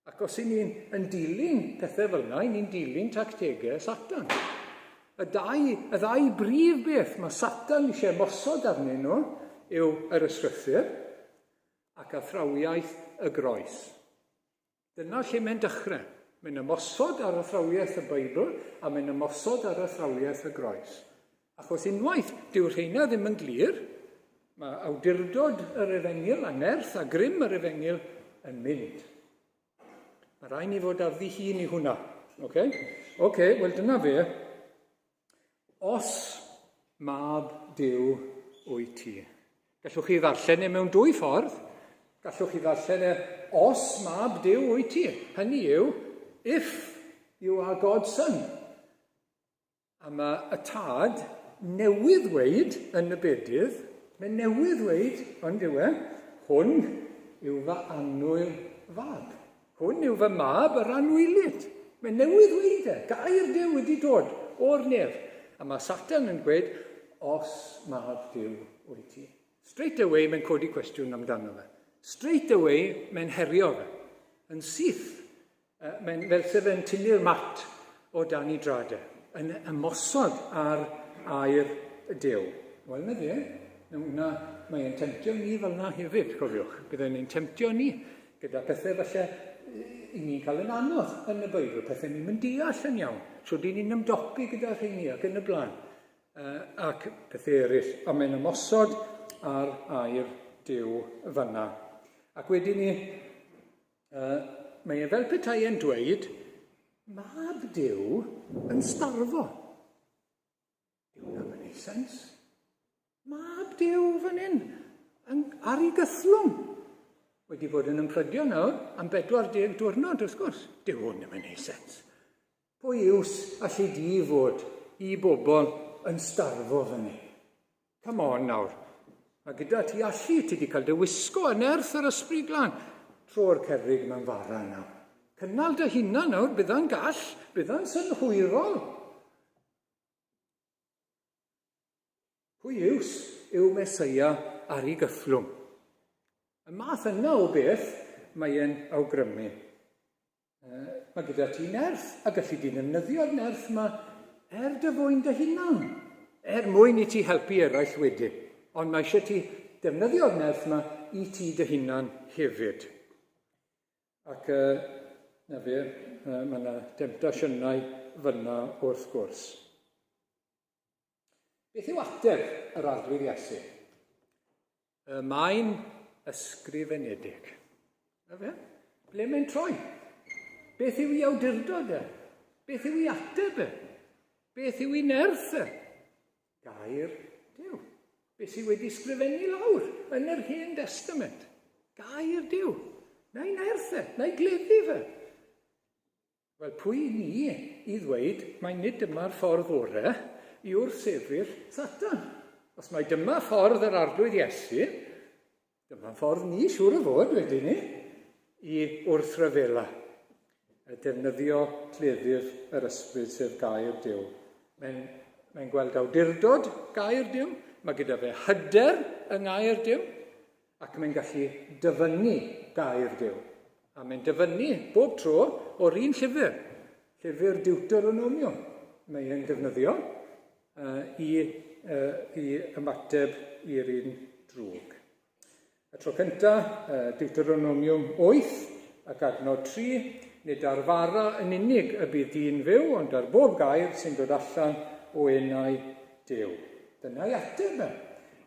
Ac os y'n ni'n yn dilyn pethau fel yna, ni'n dilyn tactegau Satan. Y dau, y ddau brif beth mae Satan eisiau ymosod arnyn nhw yw yr ysgrythur ac athrawiaeth y groes. Dyna lle mae'n dechrau. Mae'n ymosod ar athrawiaeth y Beibl a mae'n ymosod ar athrawiaeth y groes. Achos unwaith dyw'r rheina ddim yn glir, mae awdurdod yr efengyl a nerth a grym yr efengyl yn mynd. Mae rhaid ni fod ar ddihun i hwnna. Oce? Oce, wel dyna fe. Os mab Duw wyt ti. Gallwch chi ddarllen e mewn dwy ffordd. Gallwch chi ddarllen e os mab Duw wyt ti. Hynny yw, if you are God's son. A mae y tad newydd weid yn y bedydd, mae newydd weid, ond yw e, hwn yw fy annwyl fab. Hwn yw fy mab yr anwylyd. Mae newydd ddweud e. Gair Duw wedi dod o'r nef. A mae Satan yn gweud, os mab Duw wyt ti. Straight away mae'n codi cwestiwn amdano fe. Straight away mae'n herio fe. Yn syth. Mae'n fel se fe'n tynnu'r mat o dan ei draed e, yn ymosod ar air Duw. Wel, na fe, na, mae'n temtio ni fel na hefyd, cofiwch. Bydd e'n temtio ni gyda pethau falle i ni'n cael yn anodd yn y Beibl, pethau ni'n mynd deall yn iawn, so dyn ni'n ymdopi gyda rheini ac yn y blaen, ac pethau eraill. A mae'n ymosod ar air Duw fanna. Ac wedyn ni, Mae e fel petai e'n dweud, mab Duw yn starfo. Dyw hwnna ddim yn sens. Mab Duw fan hyn, yn, ar ei gythlwng. Wedi bod yn ymprydio nawr am 40 diwrnod, wrth gwrs. Dyw hwn ddim yn ei sens. Pwy iws allu di fod i bobl yn starfo fan hyn? Come on nawr. Mae gyda ti allu, ti wedi cael dy wisgo yn nerth yr ysbryd glân. Tro'r cerrig mewn fara nawr. Cynnal dy hunan nawr, bydda'n gall, bydda'n synhwyrol. Pwy yws yw Mesoea ar ei gythlwng? Y math yna o beth mae e'n awgrymu. Mae gyda ti nerth, a gallu di ddefnyddio'r nerth yma er dy fwyn dy hunan, er mwyn i ti helpu eraill wedyn. Ond mae eisiau ti defnyddio'r nerth yma i ti dy hunan hefyd. Ac na fe, mae yna demtasiynau fyna wrth gwrs. Beth yw ateb yr Arglwydd Iesu? Y mae'n ysgrifenedig. Na fe? Ble mae'n troi? Beth yw ei awdurdod e? Beth yw ei ateb e? Beth yw ei nerth e? Gair Duw. Beth sydd wedi sgrifennu lawr yn yr Hen Testament? Gair Duw. Na'i nerth e, na'i gleddyf e. Wel, pwy i ni i ddweud mai nid dyma'r ffordd orau i wrthsefyll Satan? Os mai dyma ffordd yr Arglwydd Iesu, dyma'n ffordd ni, siŵr o fod, wedyn ni, i wrthryfela, a defnyddio cleddyf yr ysbryd sef gair Duw. Mae'n mae gweld awdurdod gair Duw, mae gyda fe hyder yng ngair Duw, Ac mae'n gallu dyfynnu gair Duw. A mae'n dyfynnu bob tro o'r un llyfr, llyfr Deuteronomium. Mae e'n defnyddio uh, i, uh, i ymateb i'r un drwg. Y tro cyntaf, uh, Deuteronomium 8 ac adnod 3, nid ar fara yn unig y bydd dyn fyw, ond ar bob gair sy'n dod allan o enau Duw. Dyna'i ateb e.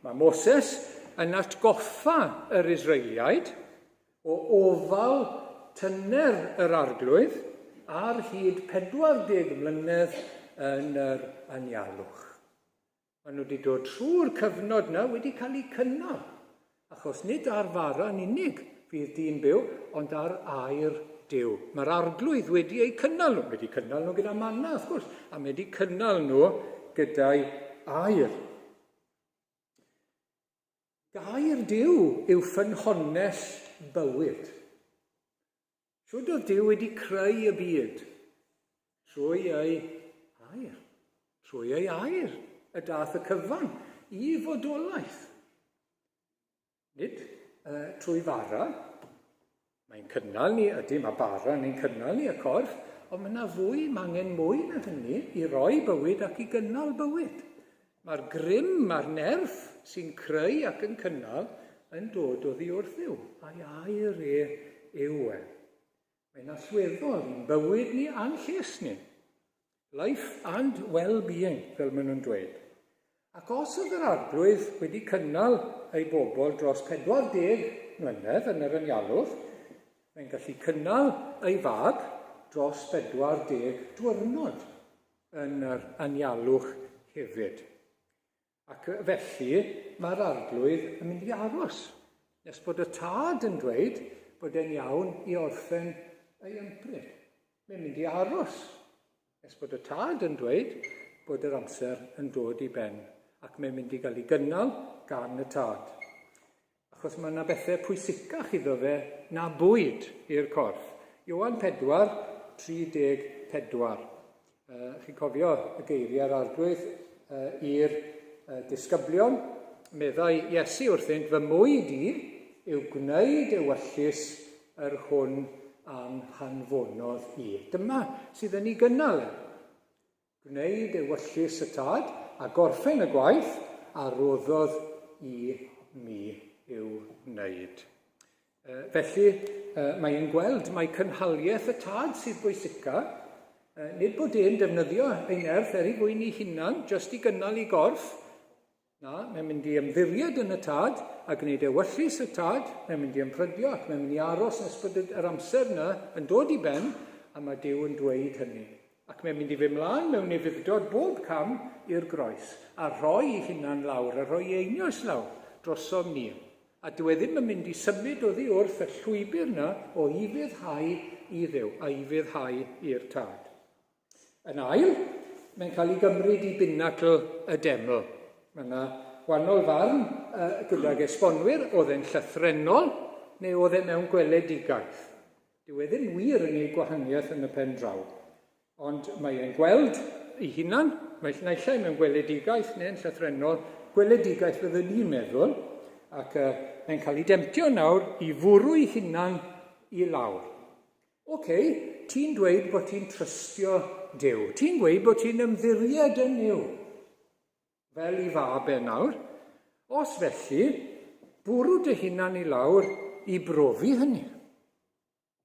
Mae Moses yn atgoffa yr Israeliaid o ofal tyner yr Arglwydd ar hyd 40 mlynedd yn yr anialwch. Maen nhw wedi dod trwy'r cyfnod yna wedi cael eu cynnal, achos nid ar fara yn unig fydd dyn byw, ond ar air Duw. Mae'r Arglwydd wedi eu cynnal nhw, wedi cynnal nhw gyda manna, wrth gwrs, a mae wedi cynnal nhw gyda'i air. Gair Duw yw ffynhonnell bywyd. Shwd oedd Duw wedi creu y byd? Trwy ei air. Trwy ei air y dath y cyfan i fodolaeth. Nid uh, trwy fara. Mae'n cynnal ni, ydy, mae bara yn ein cynnal ni y corff, ond mae yna fwy, mae angen mwy na hynny i roi bywyd ac i gynnal bywyd. Mae'r grym, mae'r nerth sy'n creu ac yn cynnal yn dod oddi wrth Dduw, a'i air e yw e. Mae'n allweddol i'n bywyd ni a'n lles ni. Life and well-being, fel maen nhw'n dweud. Ac os oedd yr Arglwydd wedi cynnal ei bobl dros 40 mlynedd yn yr anialwch, mae'n gallu cynnal ei fab dros 40 diwrnod yn yr anialwch hefyd. Ac felly mae'r Arglwydd yn mynd i aros nes bod y tad yn dweud bod e'n iawn i orffen ei ympryd. Mae'n mynd i aros nes bod y tad yn dweud bod yr amser yn dod i ben ac mae'n mynd i gael ei gynnal gan y tad. Achos mae yna bethau pwysicach iddo fe na bwyd i'r corff. Ioan 4, 34. Uh, chi'n cofio y geiriau'r arglwydd uh, i'r uh, disgyblion. Meddai Iesu wrthynt, fy mwyd i yw gwneud ewyllys yr hwn a'n hanfonodd i. Dyma sydd yn ei gynnal e. Gwneud ewyllys y Tad a gorffen y gwaith a roddodd i mi i'w wneud. Felly, mae e'n gweld mai cynhaliaeth y Tad sydd bwysica, nid bod e'n defnyddio ei nerth er ei fwyn ei hunan, jyst i gynnal ei gorff. Na, mae'n mynd i ymddiried yn y Tad a gwneud ewyllys y Tad, mae'n mynd i ymprydio ac mae'n mynd i aros nes bod yr amser yna yn dod i ben, a mae Duw yn dweud hynny. Ac mae'n mynd i fynd mlaen mewn ufudd-dod bob cam i'r groes, a rhoi ei hunan lawr, a rhoi ei einioes lawr drosom ni. A dyw e ddim yn mynd i symud oddi wrth y llwybr yna o ufuddhau i Dduw, a ufuddhau i'r Tad. Yn ail, mae'n cael ei gymryd i binacl y deml. Mae yna wahanol farn uh, gydag esbonwyr, oedd e'n llythrennol neu oedd e mewn gweledigaeth. Dyw e ddim wir yn ei gwahaniaeth yn y pen draw. Ond mae e'n gweld ei hunan, mae naill ai mewn gweledigaeth neu'n llythrennol, gweledigaeth fyddwn ni'n meddwl, ac uh, mae'n cael ei demtio nawr i fwrw ei hunan i lawr. Ok, ti'n dweud bod ti'n trystio Duw. Ti'n gweud bod ti'n ymddiried yn Nuw. Fel i fab e nawr. Os felly, bwrw dy hunan i lawr i brofi hynny.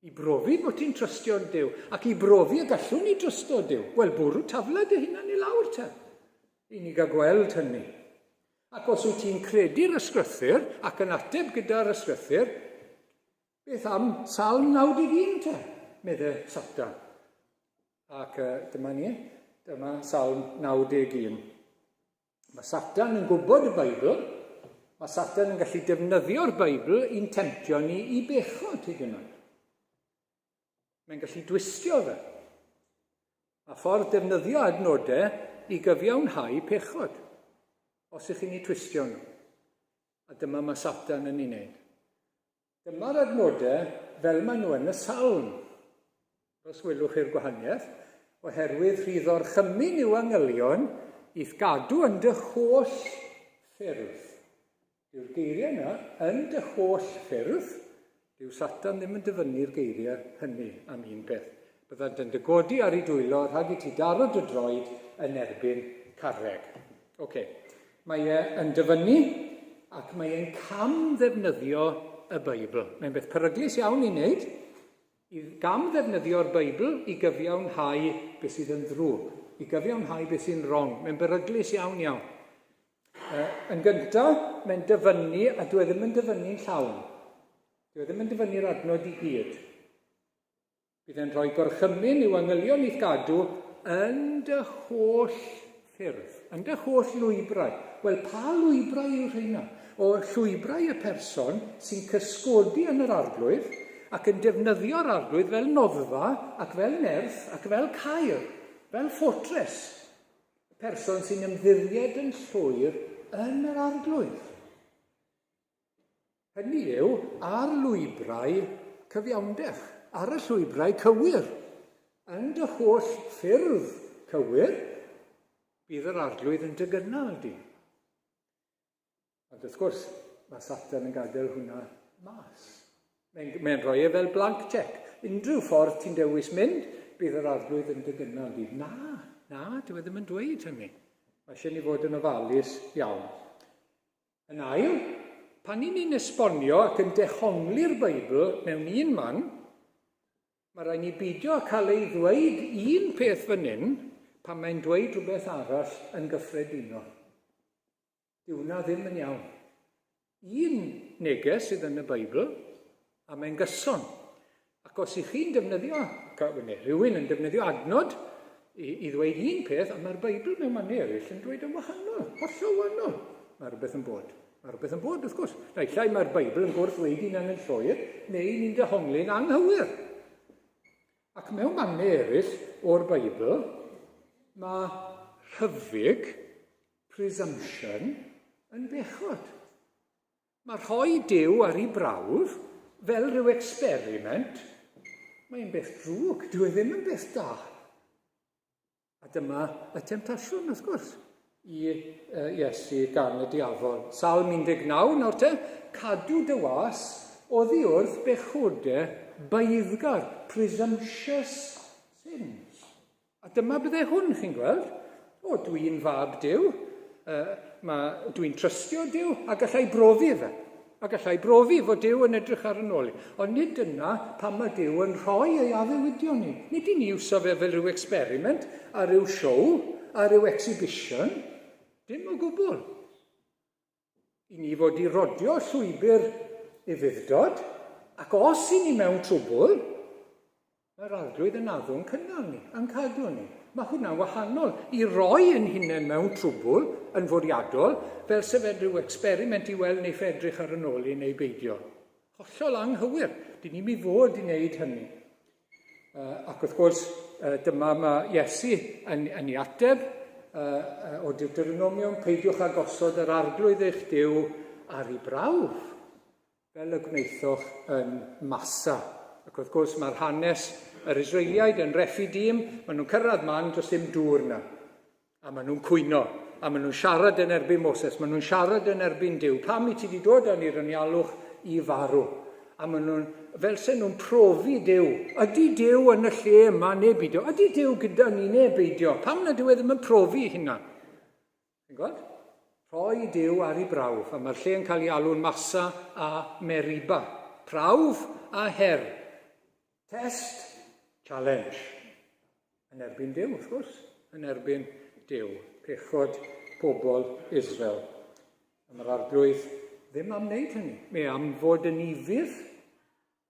I brofi bod ti'n trystio Duw, ac i brofi y gallwn ni drysto Duw. Wel, bwrw tafla dy hunan i lawr te. I ni gael gweld hynny. Ac os wyt ti'n credu'r ysgrythur ac yn ateb gyda'r ysgrythur, Beth am Salm 91 te? Medde Satan. Ac uh, dyma ni, dyma Salm 91. Mae Satan yn gwybod y Beibl, mae Satan yn gallu defnyddio'r Beibl i'n temtio ni i bechod hyd yn oed. Mae'n gallu dwistio fe. Mae ffordd defnyddio adnodau i gyfiawnhau pechod, os ych chi'n ei twistio nhw. A dyma mae Satan yn ei wneud. Dyma'r adnodau fel maen nhw yn y Salm. Os welwch chi'r gwahaniaeth, oherwydd rhydd orchymyn yw angylion i'th gadw yn dy holl ffyrdd. Dyw'r geiriau yna, yn dy holl ffyrdd, dyw Satan ddim yn dyfynnu'r geiriau hynny am un peth. Byddant yn dy godi ar ei dwylo rhag i ti daro dy droed yn erbyn carreg. Oce. Mae e yn dyfynnu ac mae e'n cam ddefnyddio y Beibl. Mae'n beth peryglus iawn i wneud, i gam ddefnyddio'r Beibl i gyfiawnhau beth sydd yn ddrwg, i gyfiawnhau beth sy'n wrong. Mae'n beryglus iawn iawn. Yn gyntaf, mae'n dyfynnu, a dwi e ddim yn dyfynnu'n llawn. Dwi e ddim yn dyfynnu'r adnod i gyd. Bydd e'n rhoi gorchymyn i'w angylion i'th gadw yn dy holl ffyrdd, yn dy holl lwybrau. Wel, pa lwybrau yw rheina? O llwybrau y person sy'n cysgodi yn yr arglwydd ac yn defnyddio'r arglwydd fel noddfa ac fel nerth ac fel caer, fel ffortres. Y person sy'n ymddiried yn llwyr yn yr arglwydd. Hynny yw, ar lwybrau cyfiawnder, ar y llwybrau cywir. Yn dy holl ffyrdd cywir, bydd yr arglwydd yn dy gynnal di. Ond wrth gwrs, mae Satan yn gadael hwnna mas. Mae'n mae rhoi e fel blank check. Unrhyw ffordd ti'n dewis mynd, bydd yr arglwydd yn dy gynnal di. Na, na, dyw e ddim yn dweud hynny. Mae eisiau ni fod yn ofalus iawn. Yn ail, pan i ni'n esbonio ac yn dehongli'r Beibl mewn un man, mae rhaid ni beidio â cael ei ddweud un peth fan hyn pan mae'n dweud rhywbeth arall yn gyffredinol. Dyw hwnna ddim yn iawn. Un neges sydd yn y Beibl, a mae'n gyson. Ac os ych chi'n defnyddio, neu rhywun yn defnyddio adnod i, i ddweud un peth, a mae'r Beibl mewn mannau eraill yn dweud yn wahanol, hollol wahanol, mae rhywbeth yn bod. Mae rhywbeth yn bod, wrth gwrs. Naill ai mae'r Beibl yn gwrth-ddweud hunan yn llwyr, neu ni'n dehongli'n anghywir. Ac mewn mannau eraill o'r Beibl, mae rhyfyg, presumption, yn bechod. Mae rhoi Duw ar ei brawf fel rhyw experiment, mae'n beth drwg, dyw e ddim yn beth da. A dyma y temtasiwn, wrth gwrs, i uh, Iesu gan y diafol. Salm 19 nawr te, cadw dy was oddi wrth bechodau Beiddgar, presumptuous sins. A dyma bydde hwn, chi'n gweld. O, dwi'n fab Duw, dwi'n trystio Duw, a gallai brofi fe. A gallai brofi fod Duw yn edrych ar yn ôl i. Ond nid dyna pam mae Duw yn rhoi ei addewidion ni. Nid i ni iwso fe fel rhyw experiment, a rhyw show, a rhyw exhibition. Dim o gwbl. I ni fod i rodio llwybr ufudd-dod, ac os i ni mewn trwbl, mae'r Arglwydd yn addo'n cynnal ni, yn cadw ni. Mae hwnna'n wahanol i roi yn hunain mewn trwbl yn fwriadol, fel se fe rhyw experiment i weld neiff edrych ar yn ôl i neu beidio. Hollol anghywir. Dyn ni'm i fod i wneud hynny. Ac wrth gwrs, dyma mae Iesu yn ei ateb o Deuteronomium, peidiwch â gosod yr arglwydd eich Duw ar ei brawf, fel y gwnaethoch yn Massa. Ac wrth gwrs, mae'r hanes yr Israeliaid yn Refidim, maen nhw'n cyrraedd man, does dim dŵr na. A maen nhw'n cwyno, a maen nhw'n siarad yn erbyn Moses, maen nhw'n siarad yn erbyn Duw. Pam i ti wedi dod â ni'r anialwch i farw? A maen nhw'n, fel se nhw'n profi Duw. Ydy Duw yn y lle yma neu beidio? Ydy Duw gyda ni neu beidio? Pam nad yw e ddim yn profi hynna? Chi'n gweld? Rhoi Duw ar ei brawf, a mae'r lle yn cael ei alw'n Massa a Meriba. Prawf a her. Test, challenge. Yn erbyn Duw, wrth gwrs. Yn erbyn Duw. Pechod pobl Israel. A mae'r arglwydd ddim am wneud hynny. Mae am fod yn ufudd.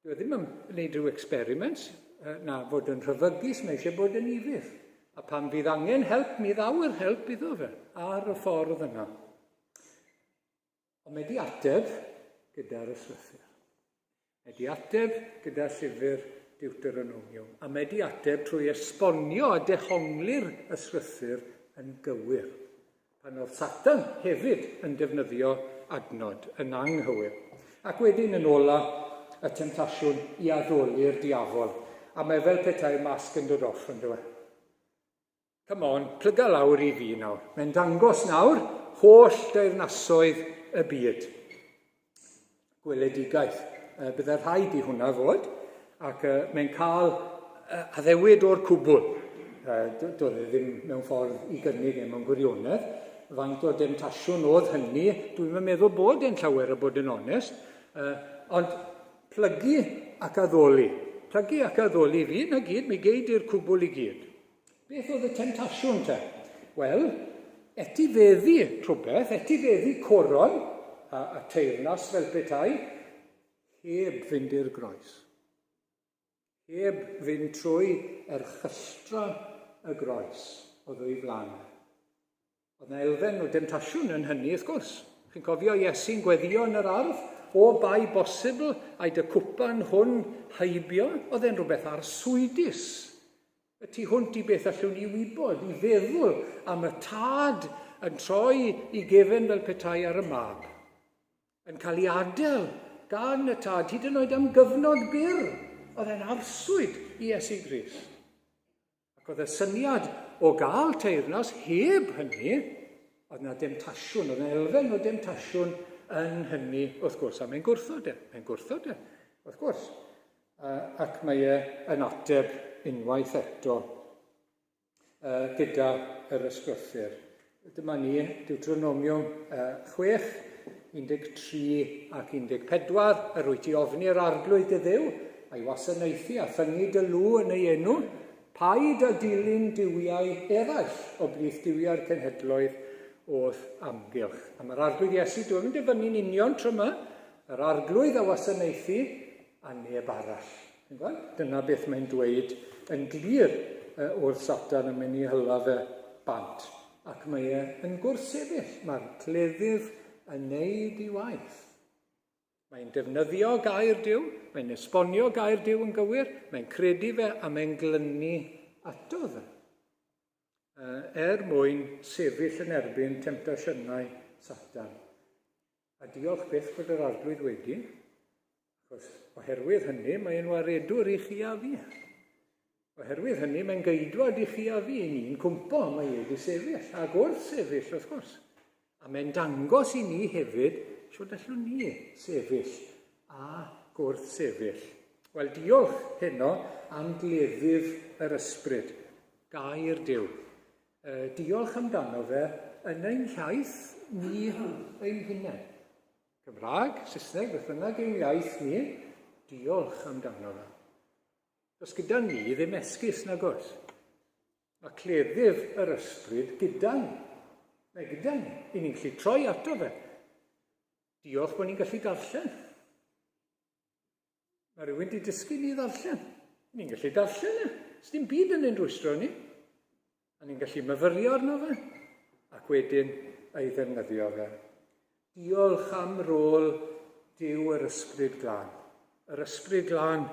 Dyw e ddim am wneud rhyw experiment, na fod yn rhyfygus, mae eisiau bod yn ufudd. A pan fydd angen help, mi ddaw yr help iddo fe ar y ffordd yna. Ond mae di ateb gyda'r ysgrythur. Mae di ateb gyda llyfr Deuteronomium. A mae di ateb trwy esbonio a dehongli'r ysgrythur yn gywir. Pan oedd Satan hefyd yn defnyddio adnod yn anghywir. Ac wedyn yn ola, y temtasiwn i addoli'r diafol. A mae fel petai'r masg yn dod off, yn dweud. Come on, plyga lawr i fi nawr. Mae'n dangos nawr holl deyrnasoedd y byd. Gweledigaeth. Bydde rhaid i hwnna fod, ac mae'n cael addewid o'r cwbl. Doedd e ddim mewn ffordd i gynnig e mewn gwirionedd. Faint o demtasiwn oedd hynny, dwi'n meddwl bod e'n llawer o bod yn onest. Ond plygu ac addoli. Plygu ac addoli fi, na gyd, mi gei di'r cwbl i gyd. Beth oedd y temtasiwn te? Wel, etifeddu rhywbeth, etifeddu coron a, a teyrnas fel petai, heb fynd i'r groes. Heb fynd trwy erchylltra y groes oedd o'i flaen. Oedd 'na elfen o demtasiwn yn hynny, wrth gwrs. Chi'n cofio Iesu'n gweddio yn yr ardd? O bai bosibl, ai dy cwpan hwn heibio? Oedd e'n rhywbeth arswydus. Y tu hwnt i beth allwn ni wybod, i feddwl am y tad yn troi i gefen fel petai ar y mab. Yn cael ei adael gan y tad, hyd yn oed am gyfnod byr. Oedd e'n arswyd i Iesu Grist. Ac oedd y syniad o gael teyrnas heb hynny, oedd na demtasiwn, oedd na elfen o demtasiwn yn hynny, wrth gwrs, a mae'n gwrthod e, mae'n gwrthod e, wrth gwrs. Ac mae e yn ateb unwaith eto gyda yr ysgrythur. Dyma ni, Deuteronomium 6, 13 ac 14, Yr wyt ti ofni'r Arglwydd dy Dduw, a'i wasanaethu a thyngu dy lw yn ei enw, paid â dilyn duwiau eraill o blith duwiau'r cenhedloedd o'th amgylch. A mae'r Arglwydd Iesu, dyw e'm yn dyfynnu'n union tro yma, yr Arglwydd a wasanaethu a neb arall. Chi'n gweld? Dyna beth mae'n dweud yn glir wrth Satan yn mynd i hyla fe bant. Ac mae e yn gwrthsefyll. Mae'r cleddyf yn neud i waith. Mae'n defnyddio gair Duw, mae'n esbonio gair Duw yn gywir, mae'n credu fe a mae'n glynu ato fe. Er mwyn sefyll yn erbyn temtasiynau Satan. A diolch byth bod yr Arglwydd wedi, Achos oherwydd hynny, mae'n waredwr i chi a fi. Oherwydd hynny, mae'n geidwad i chi a fi. Ni'n cwmpo, mae e wedi sefyll, ac wrth sefyll, wrth gwrs. A mae'n dangos i ni hefyd shwt allwn ni sefyll a gwrth sefyll. Wel, diolch heno am gleddyf yr ysbryd, gair Duw. E, diolch amdano fe yn ein hiaith ni ein hunain. Cymraeg, Saesneg, beth bynnag yw'n iaith ni, diolch amdano fe. Does gyda ni ddim esgus nag oes. Mae cleddyf yr ysbryd gyda ni. Mae gyda ni. I ni'n gallu troi ato fe. Diolch bod ni'n gallu darllen. Mae rhywun wedi dysgu ni ddarllen. Ni'n gallu darllen e. Sdim byd yn ein rwystro ni. A ni'n gallu myfyrio arno fe ac wedyn ei ddefnyddio fe. Diolch am rôl Duw yr Ysbryd Glân. Yr Ysbryd Glân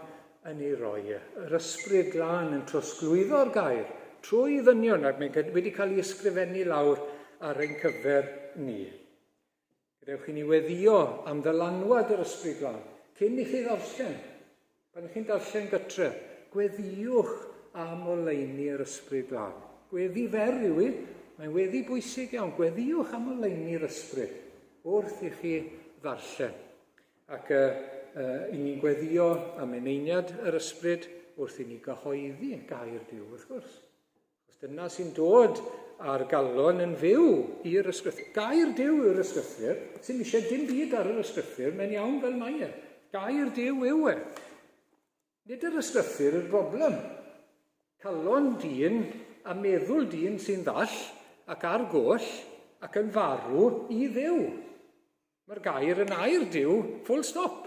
yn ei roi e. Yr Ysbryd Glân yn trosglwyddo'r gair trwy ddynion ac mae'n wedi cael ei ysgrifennu lawr ar ein cyfer ni. Gadewch i ni weddio am ddylanwad yr Ysbryd Glân cyn i chi ddarllen. Pan ych chi'n darllen gytre, gweddïwch am oleuni yr Ysbryd Glân. Gweddi fer yw i, mae'n weddi bwysig iawn. Gweddïwch am oleuni'r Ysbryd wrth i chi ddarllen. Ac uh, uh, i ni'n gweddio am eneiniad yr Ysbryd wrth i ni gyhoeddi gair Duw, wrth gwrs. Os dyna sy'n dod â'r galon yn fyw i'r ysgrythur. Gair Duw yw'r ysgrythur, sy'n eisiau dim byd ar yr ysgrythur, mae'n iawn fel mae e. Gair Duw yw e. Nid yr ysgrythur yw'r broblem. Calon dyn a meddwl dyn sy'n ddall ac ar goll ac yn farw i Dduw. Mae'r gair yn air Duw, full stop.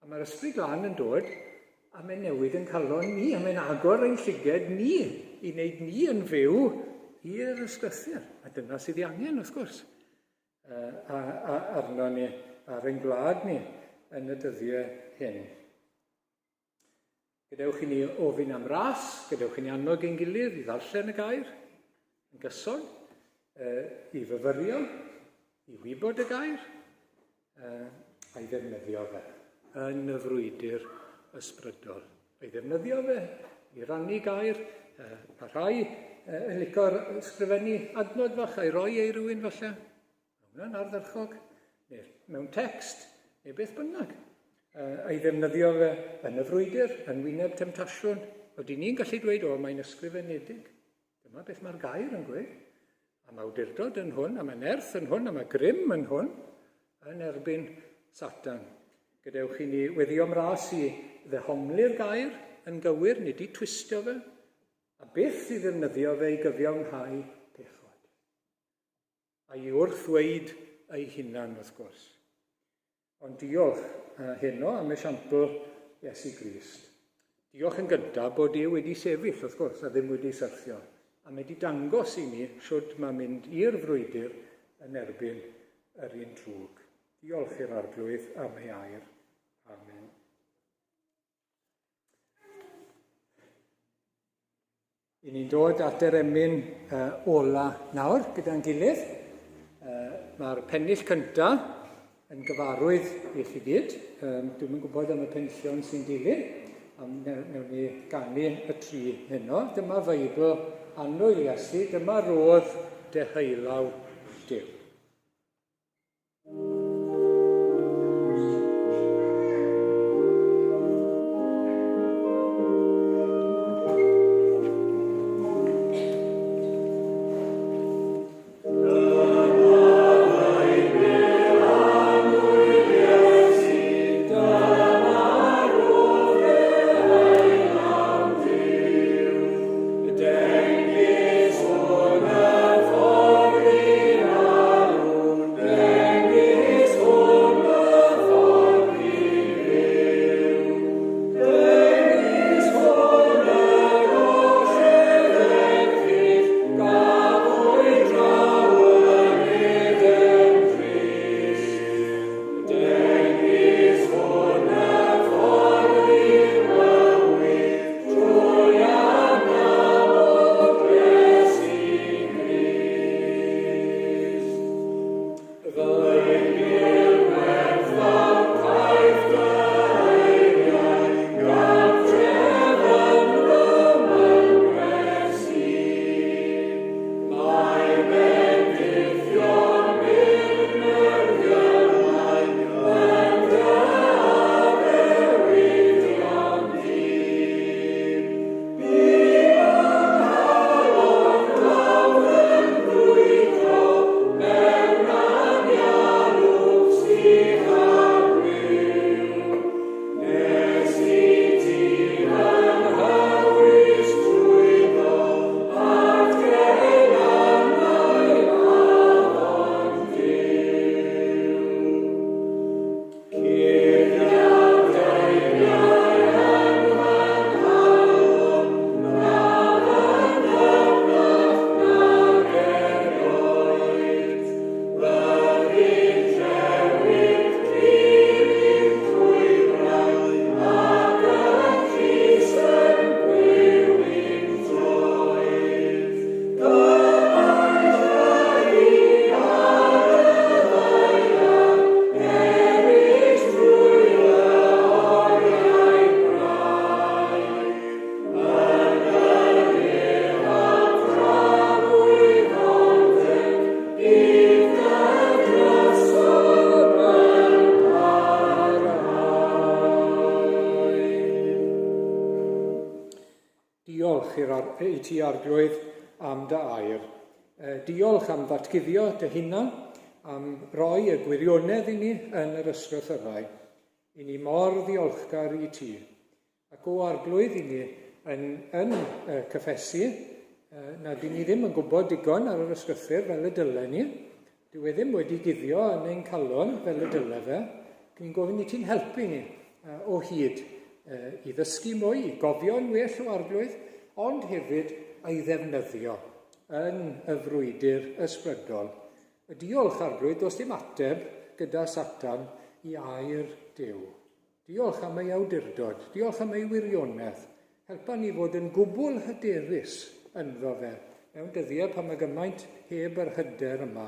A mae'r Ysbryd Glân yn dod, a mae'n newid yn calon ni, a mae'n agor ein llyged ni, i wneud ni yn fyw i'r ysgrythur. A dyna sydd ei angen, wrth gwrs, a, a, arno ni, ar ein gwlad ni, yn y dyddiau hyn. Gadewch i ni ofyn am ras, gadewch i ni annog ein gilydd i ddarllen y gair yn gyson, i fyfyrio, i wybod y gair, a'i ddefnyddio fe yn y frwydr ysbrydol. A'i ddefnyddio fe i rannu gair, mae rhai yn licio'r ysgrifennu adnod fach a'i roi ei rywun falle. Mae hwnna'n ardderchog, neu mewn text, neu beth bynnag. A'i ddefnyddio fe yn y frwydr, yn wyneb temtasiwn. Oedden ni'n gallu dweud, o, mae'n ysgrifenedig. Dyma beth mae'r gair yn gweud. A mae awdurdod yn hwn, a mae nerth yn hwn, a mae grym yn hwn, yn erbyn Satan. Gadewch i ni weddio am ras i ddehongli'r gair yn gywir, nid i twistio fe, a byth i ddefnyddio fe i gyfiawnhau pechod. A'i wrth-ddweud ei hunan, wrth gwrs. Ond diolch heno am esiampl Iesu Grist. Diolch yn gyntaf bod e wedi sefyll, wrth gwrs, a ddim wedi syrthio. A mae wedi dangos i ni shwd mae mynd i'r frwydr yn erbyn yr un drwg. Diolch i'r Arglwydd am ei air. Amen. I ni'n dod at yr emyn uh, ola nawr gyda'n gilydd. Uh, Mae'r pennill cyntaf yn gyfarwydd i chi gyd. Um, Dwi'm yn gwybod am y penillion sy'n dilyn, ond newn ni ganu y tri heno. Dyma Feibl annwyl Iesu, dyma rodd deheullaw Duw. i ti Arglwydd am dy air. Diolch am ddatguddio dy hunan, am roi y gwirionedd i ni yn yr ysgrythyrau. I ni mor ddiolchgar i ti. Ac o Arglwydd i ni yn, yn uh, cyffesu uh, nad i ni ddim yn gwybod digon ar yr ysgrythur fel y dylen ni. Dyw e ddim wedi guddio yn ein calon fel y dyle fe. Dwi'n gofyn i ti'n helpu ni uh, o hyd uh, i ddysgu mwy, i gofio'n well o Arglwydd, ond hefyd ei ddefnyddio yn y frwydr ysbrydol. Y diolch, Arglwydd, does dim ateb gyda Satan i air Duw. Diolch am ei awdurdod, diolch am ei wirionedd. Helpa ni fod yn gwbl hyderus ynddo fe, mewn dyddiau pan mae gymaint heb yr hyder yma.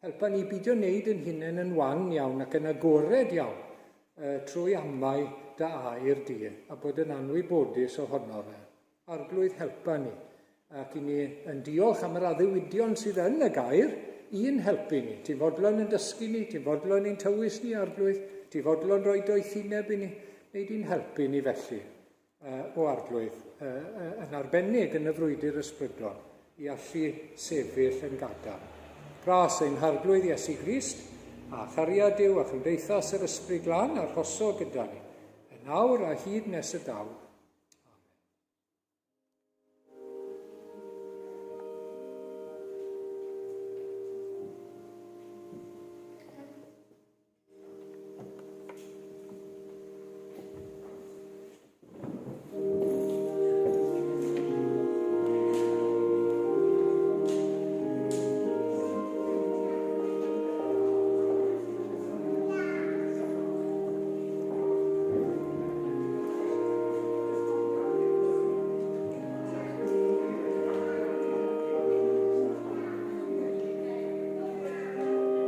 Helpa ni beidio wneud yn hunain yn wan iawn ac yn agored iawn trwy amau dy air di a bod yn anwybodus ohono fe. Arglwydd helpa ni, ac i ni yn diolch am yr addewidion sydd yn y gair i'n helpu ni. Ti'n fodlon yn dysgu ni, ti'n fodlon ein tywys ni, Arglwydd, ti'n fodlon rhoi doethineb i ni, neu di'n helpu ni felly, uh, o Arglwydd, uh, uh, yn arbennig yn y frwydr ysbrydol, i allu sefyll yn gadarn. Gras ein Harglwydd Iesu Grist, a chariad Duw a chymdeithas yr Ysbryd Glân arhoso gyda ni, yn awr a hyd nes y daw.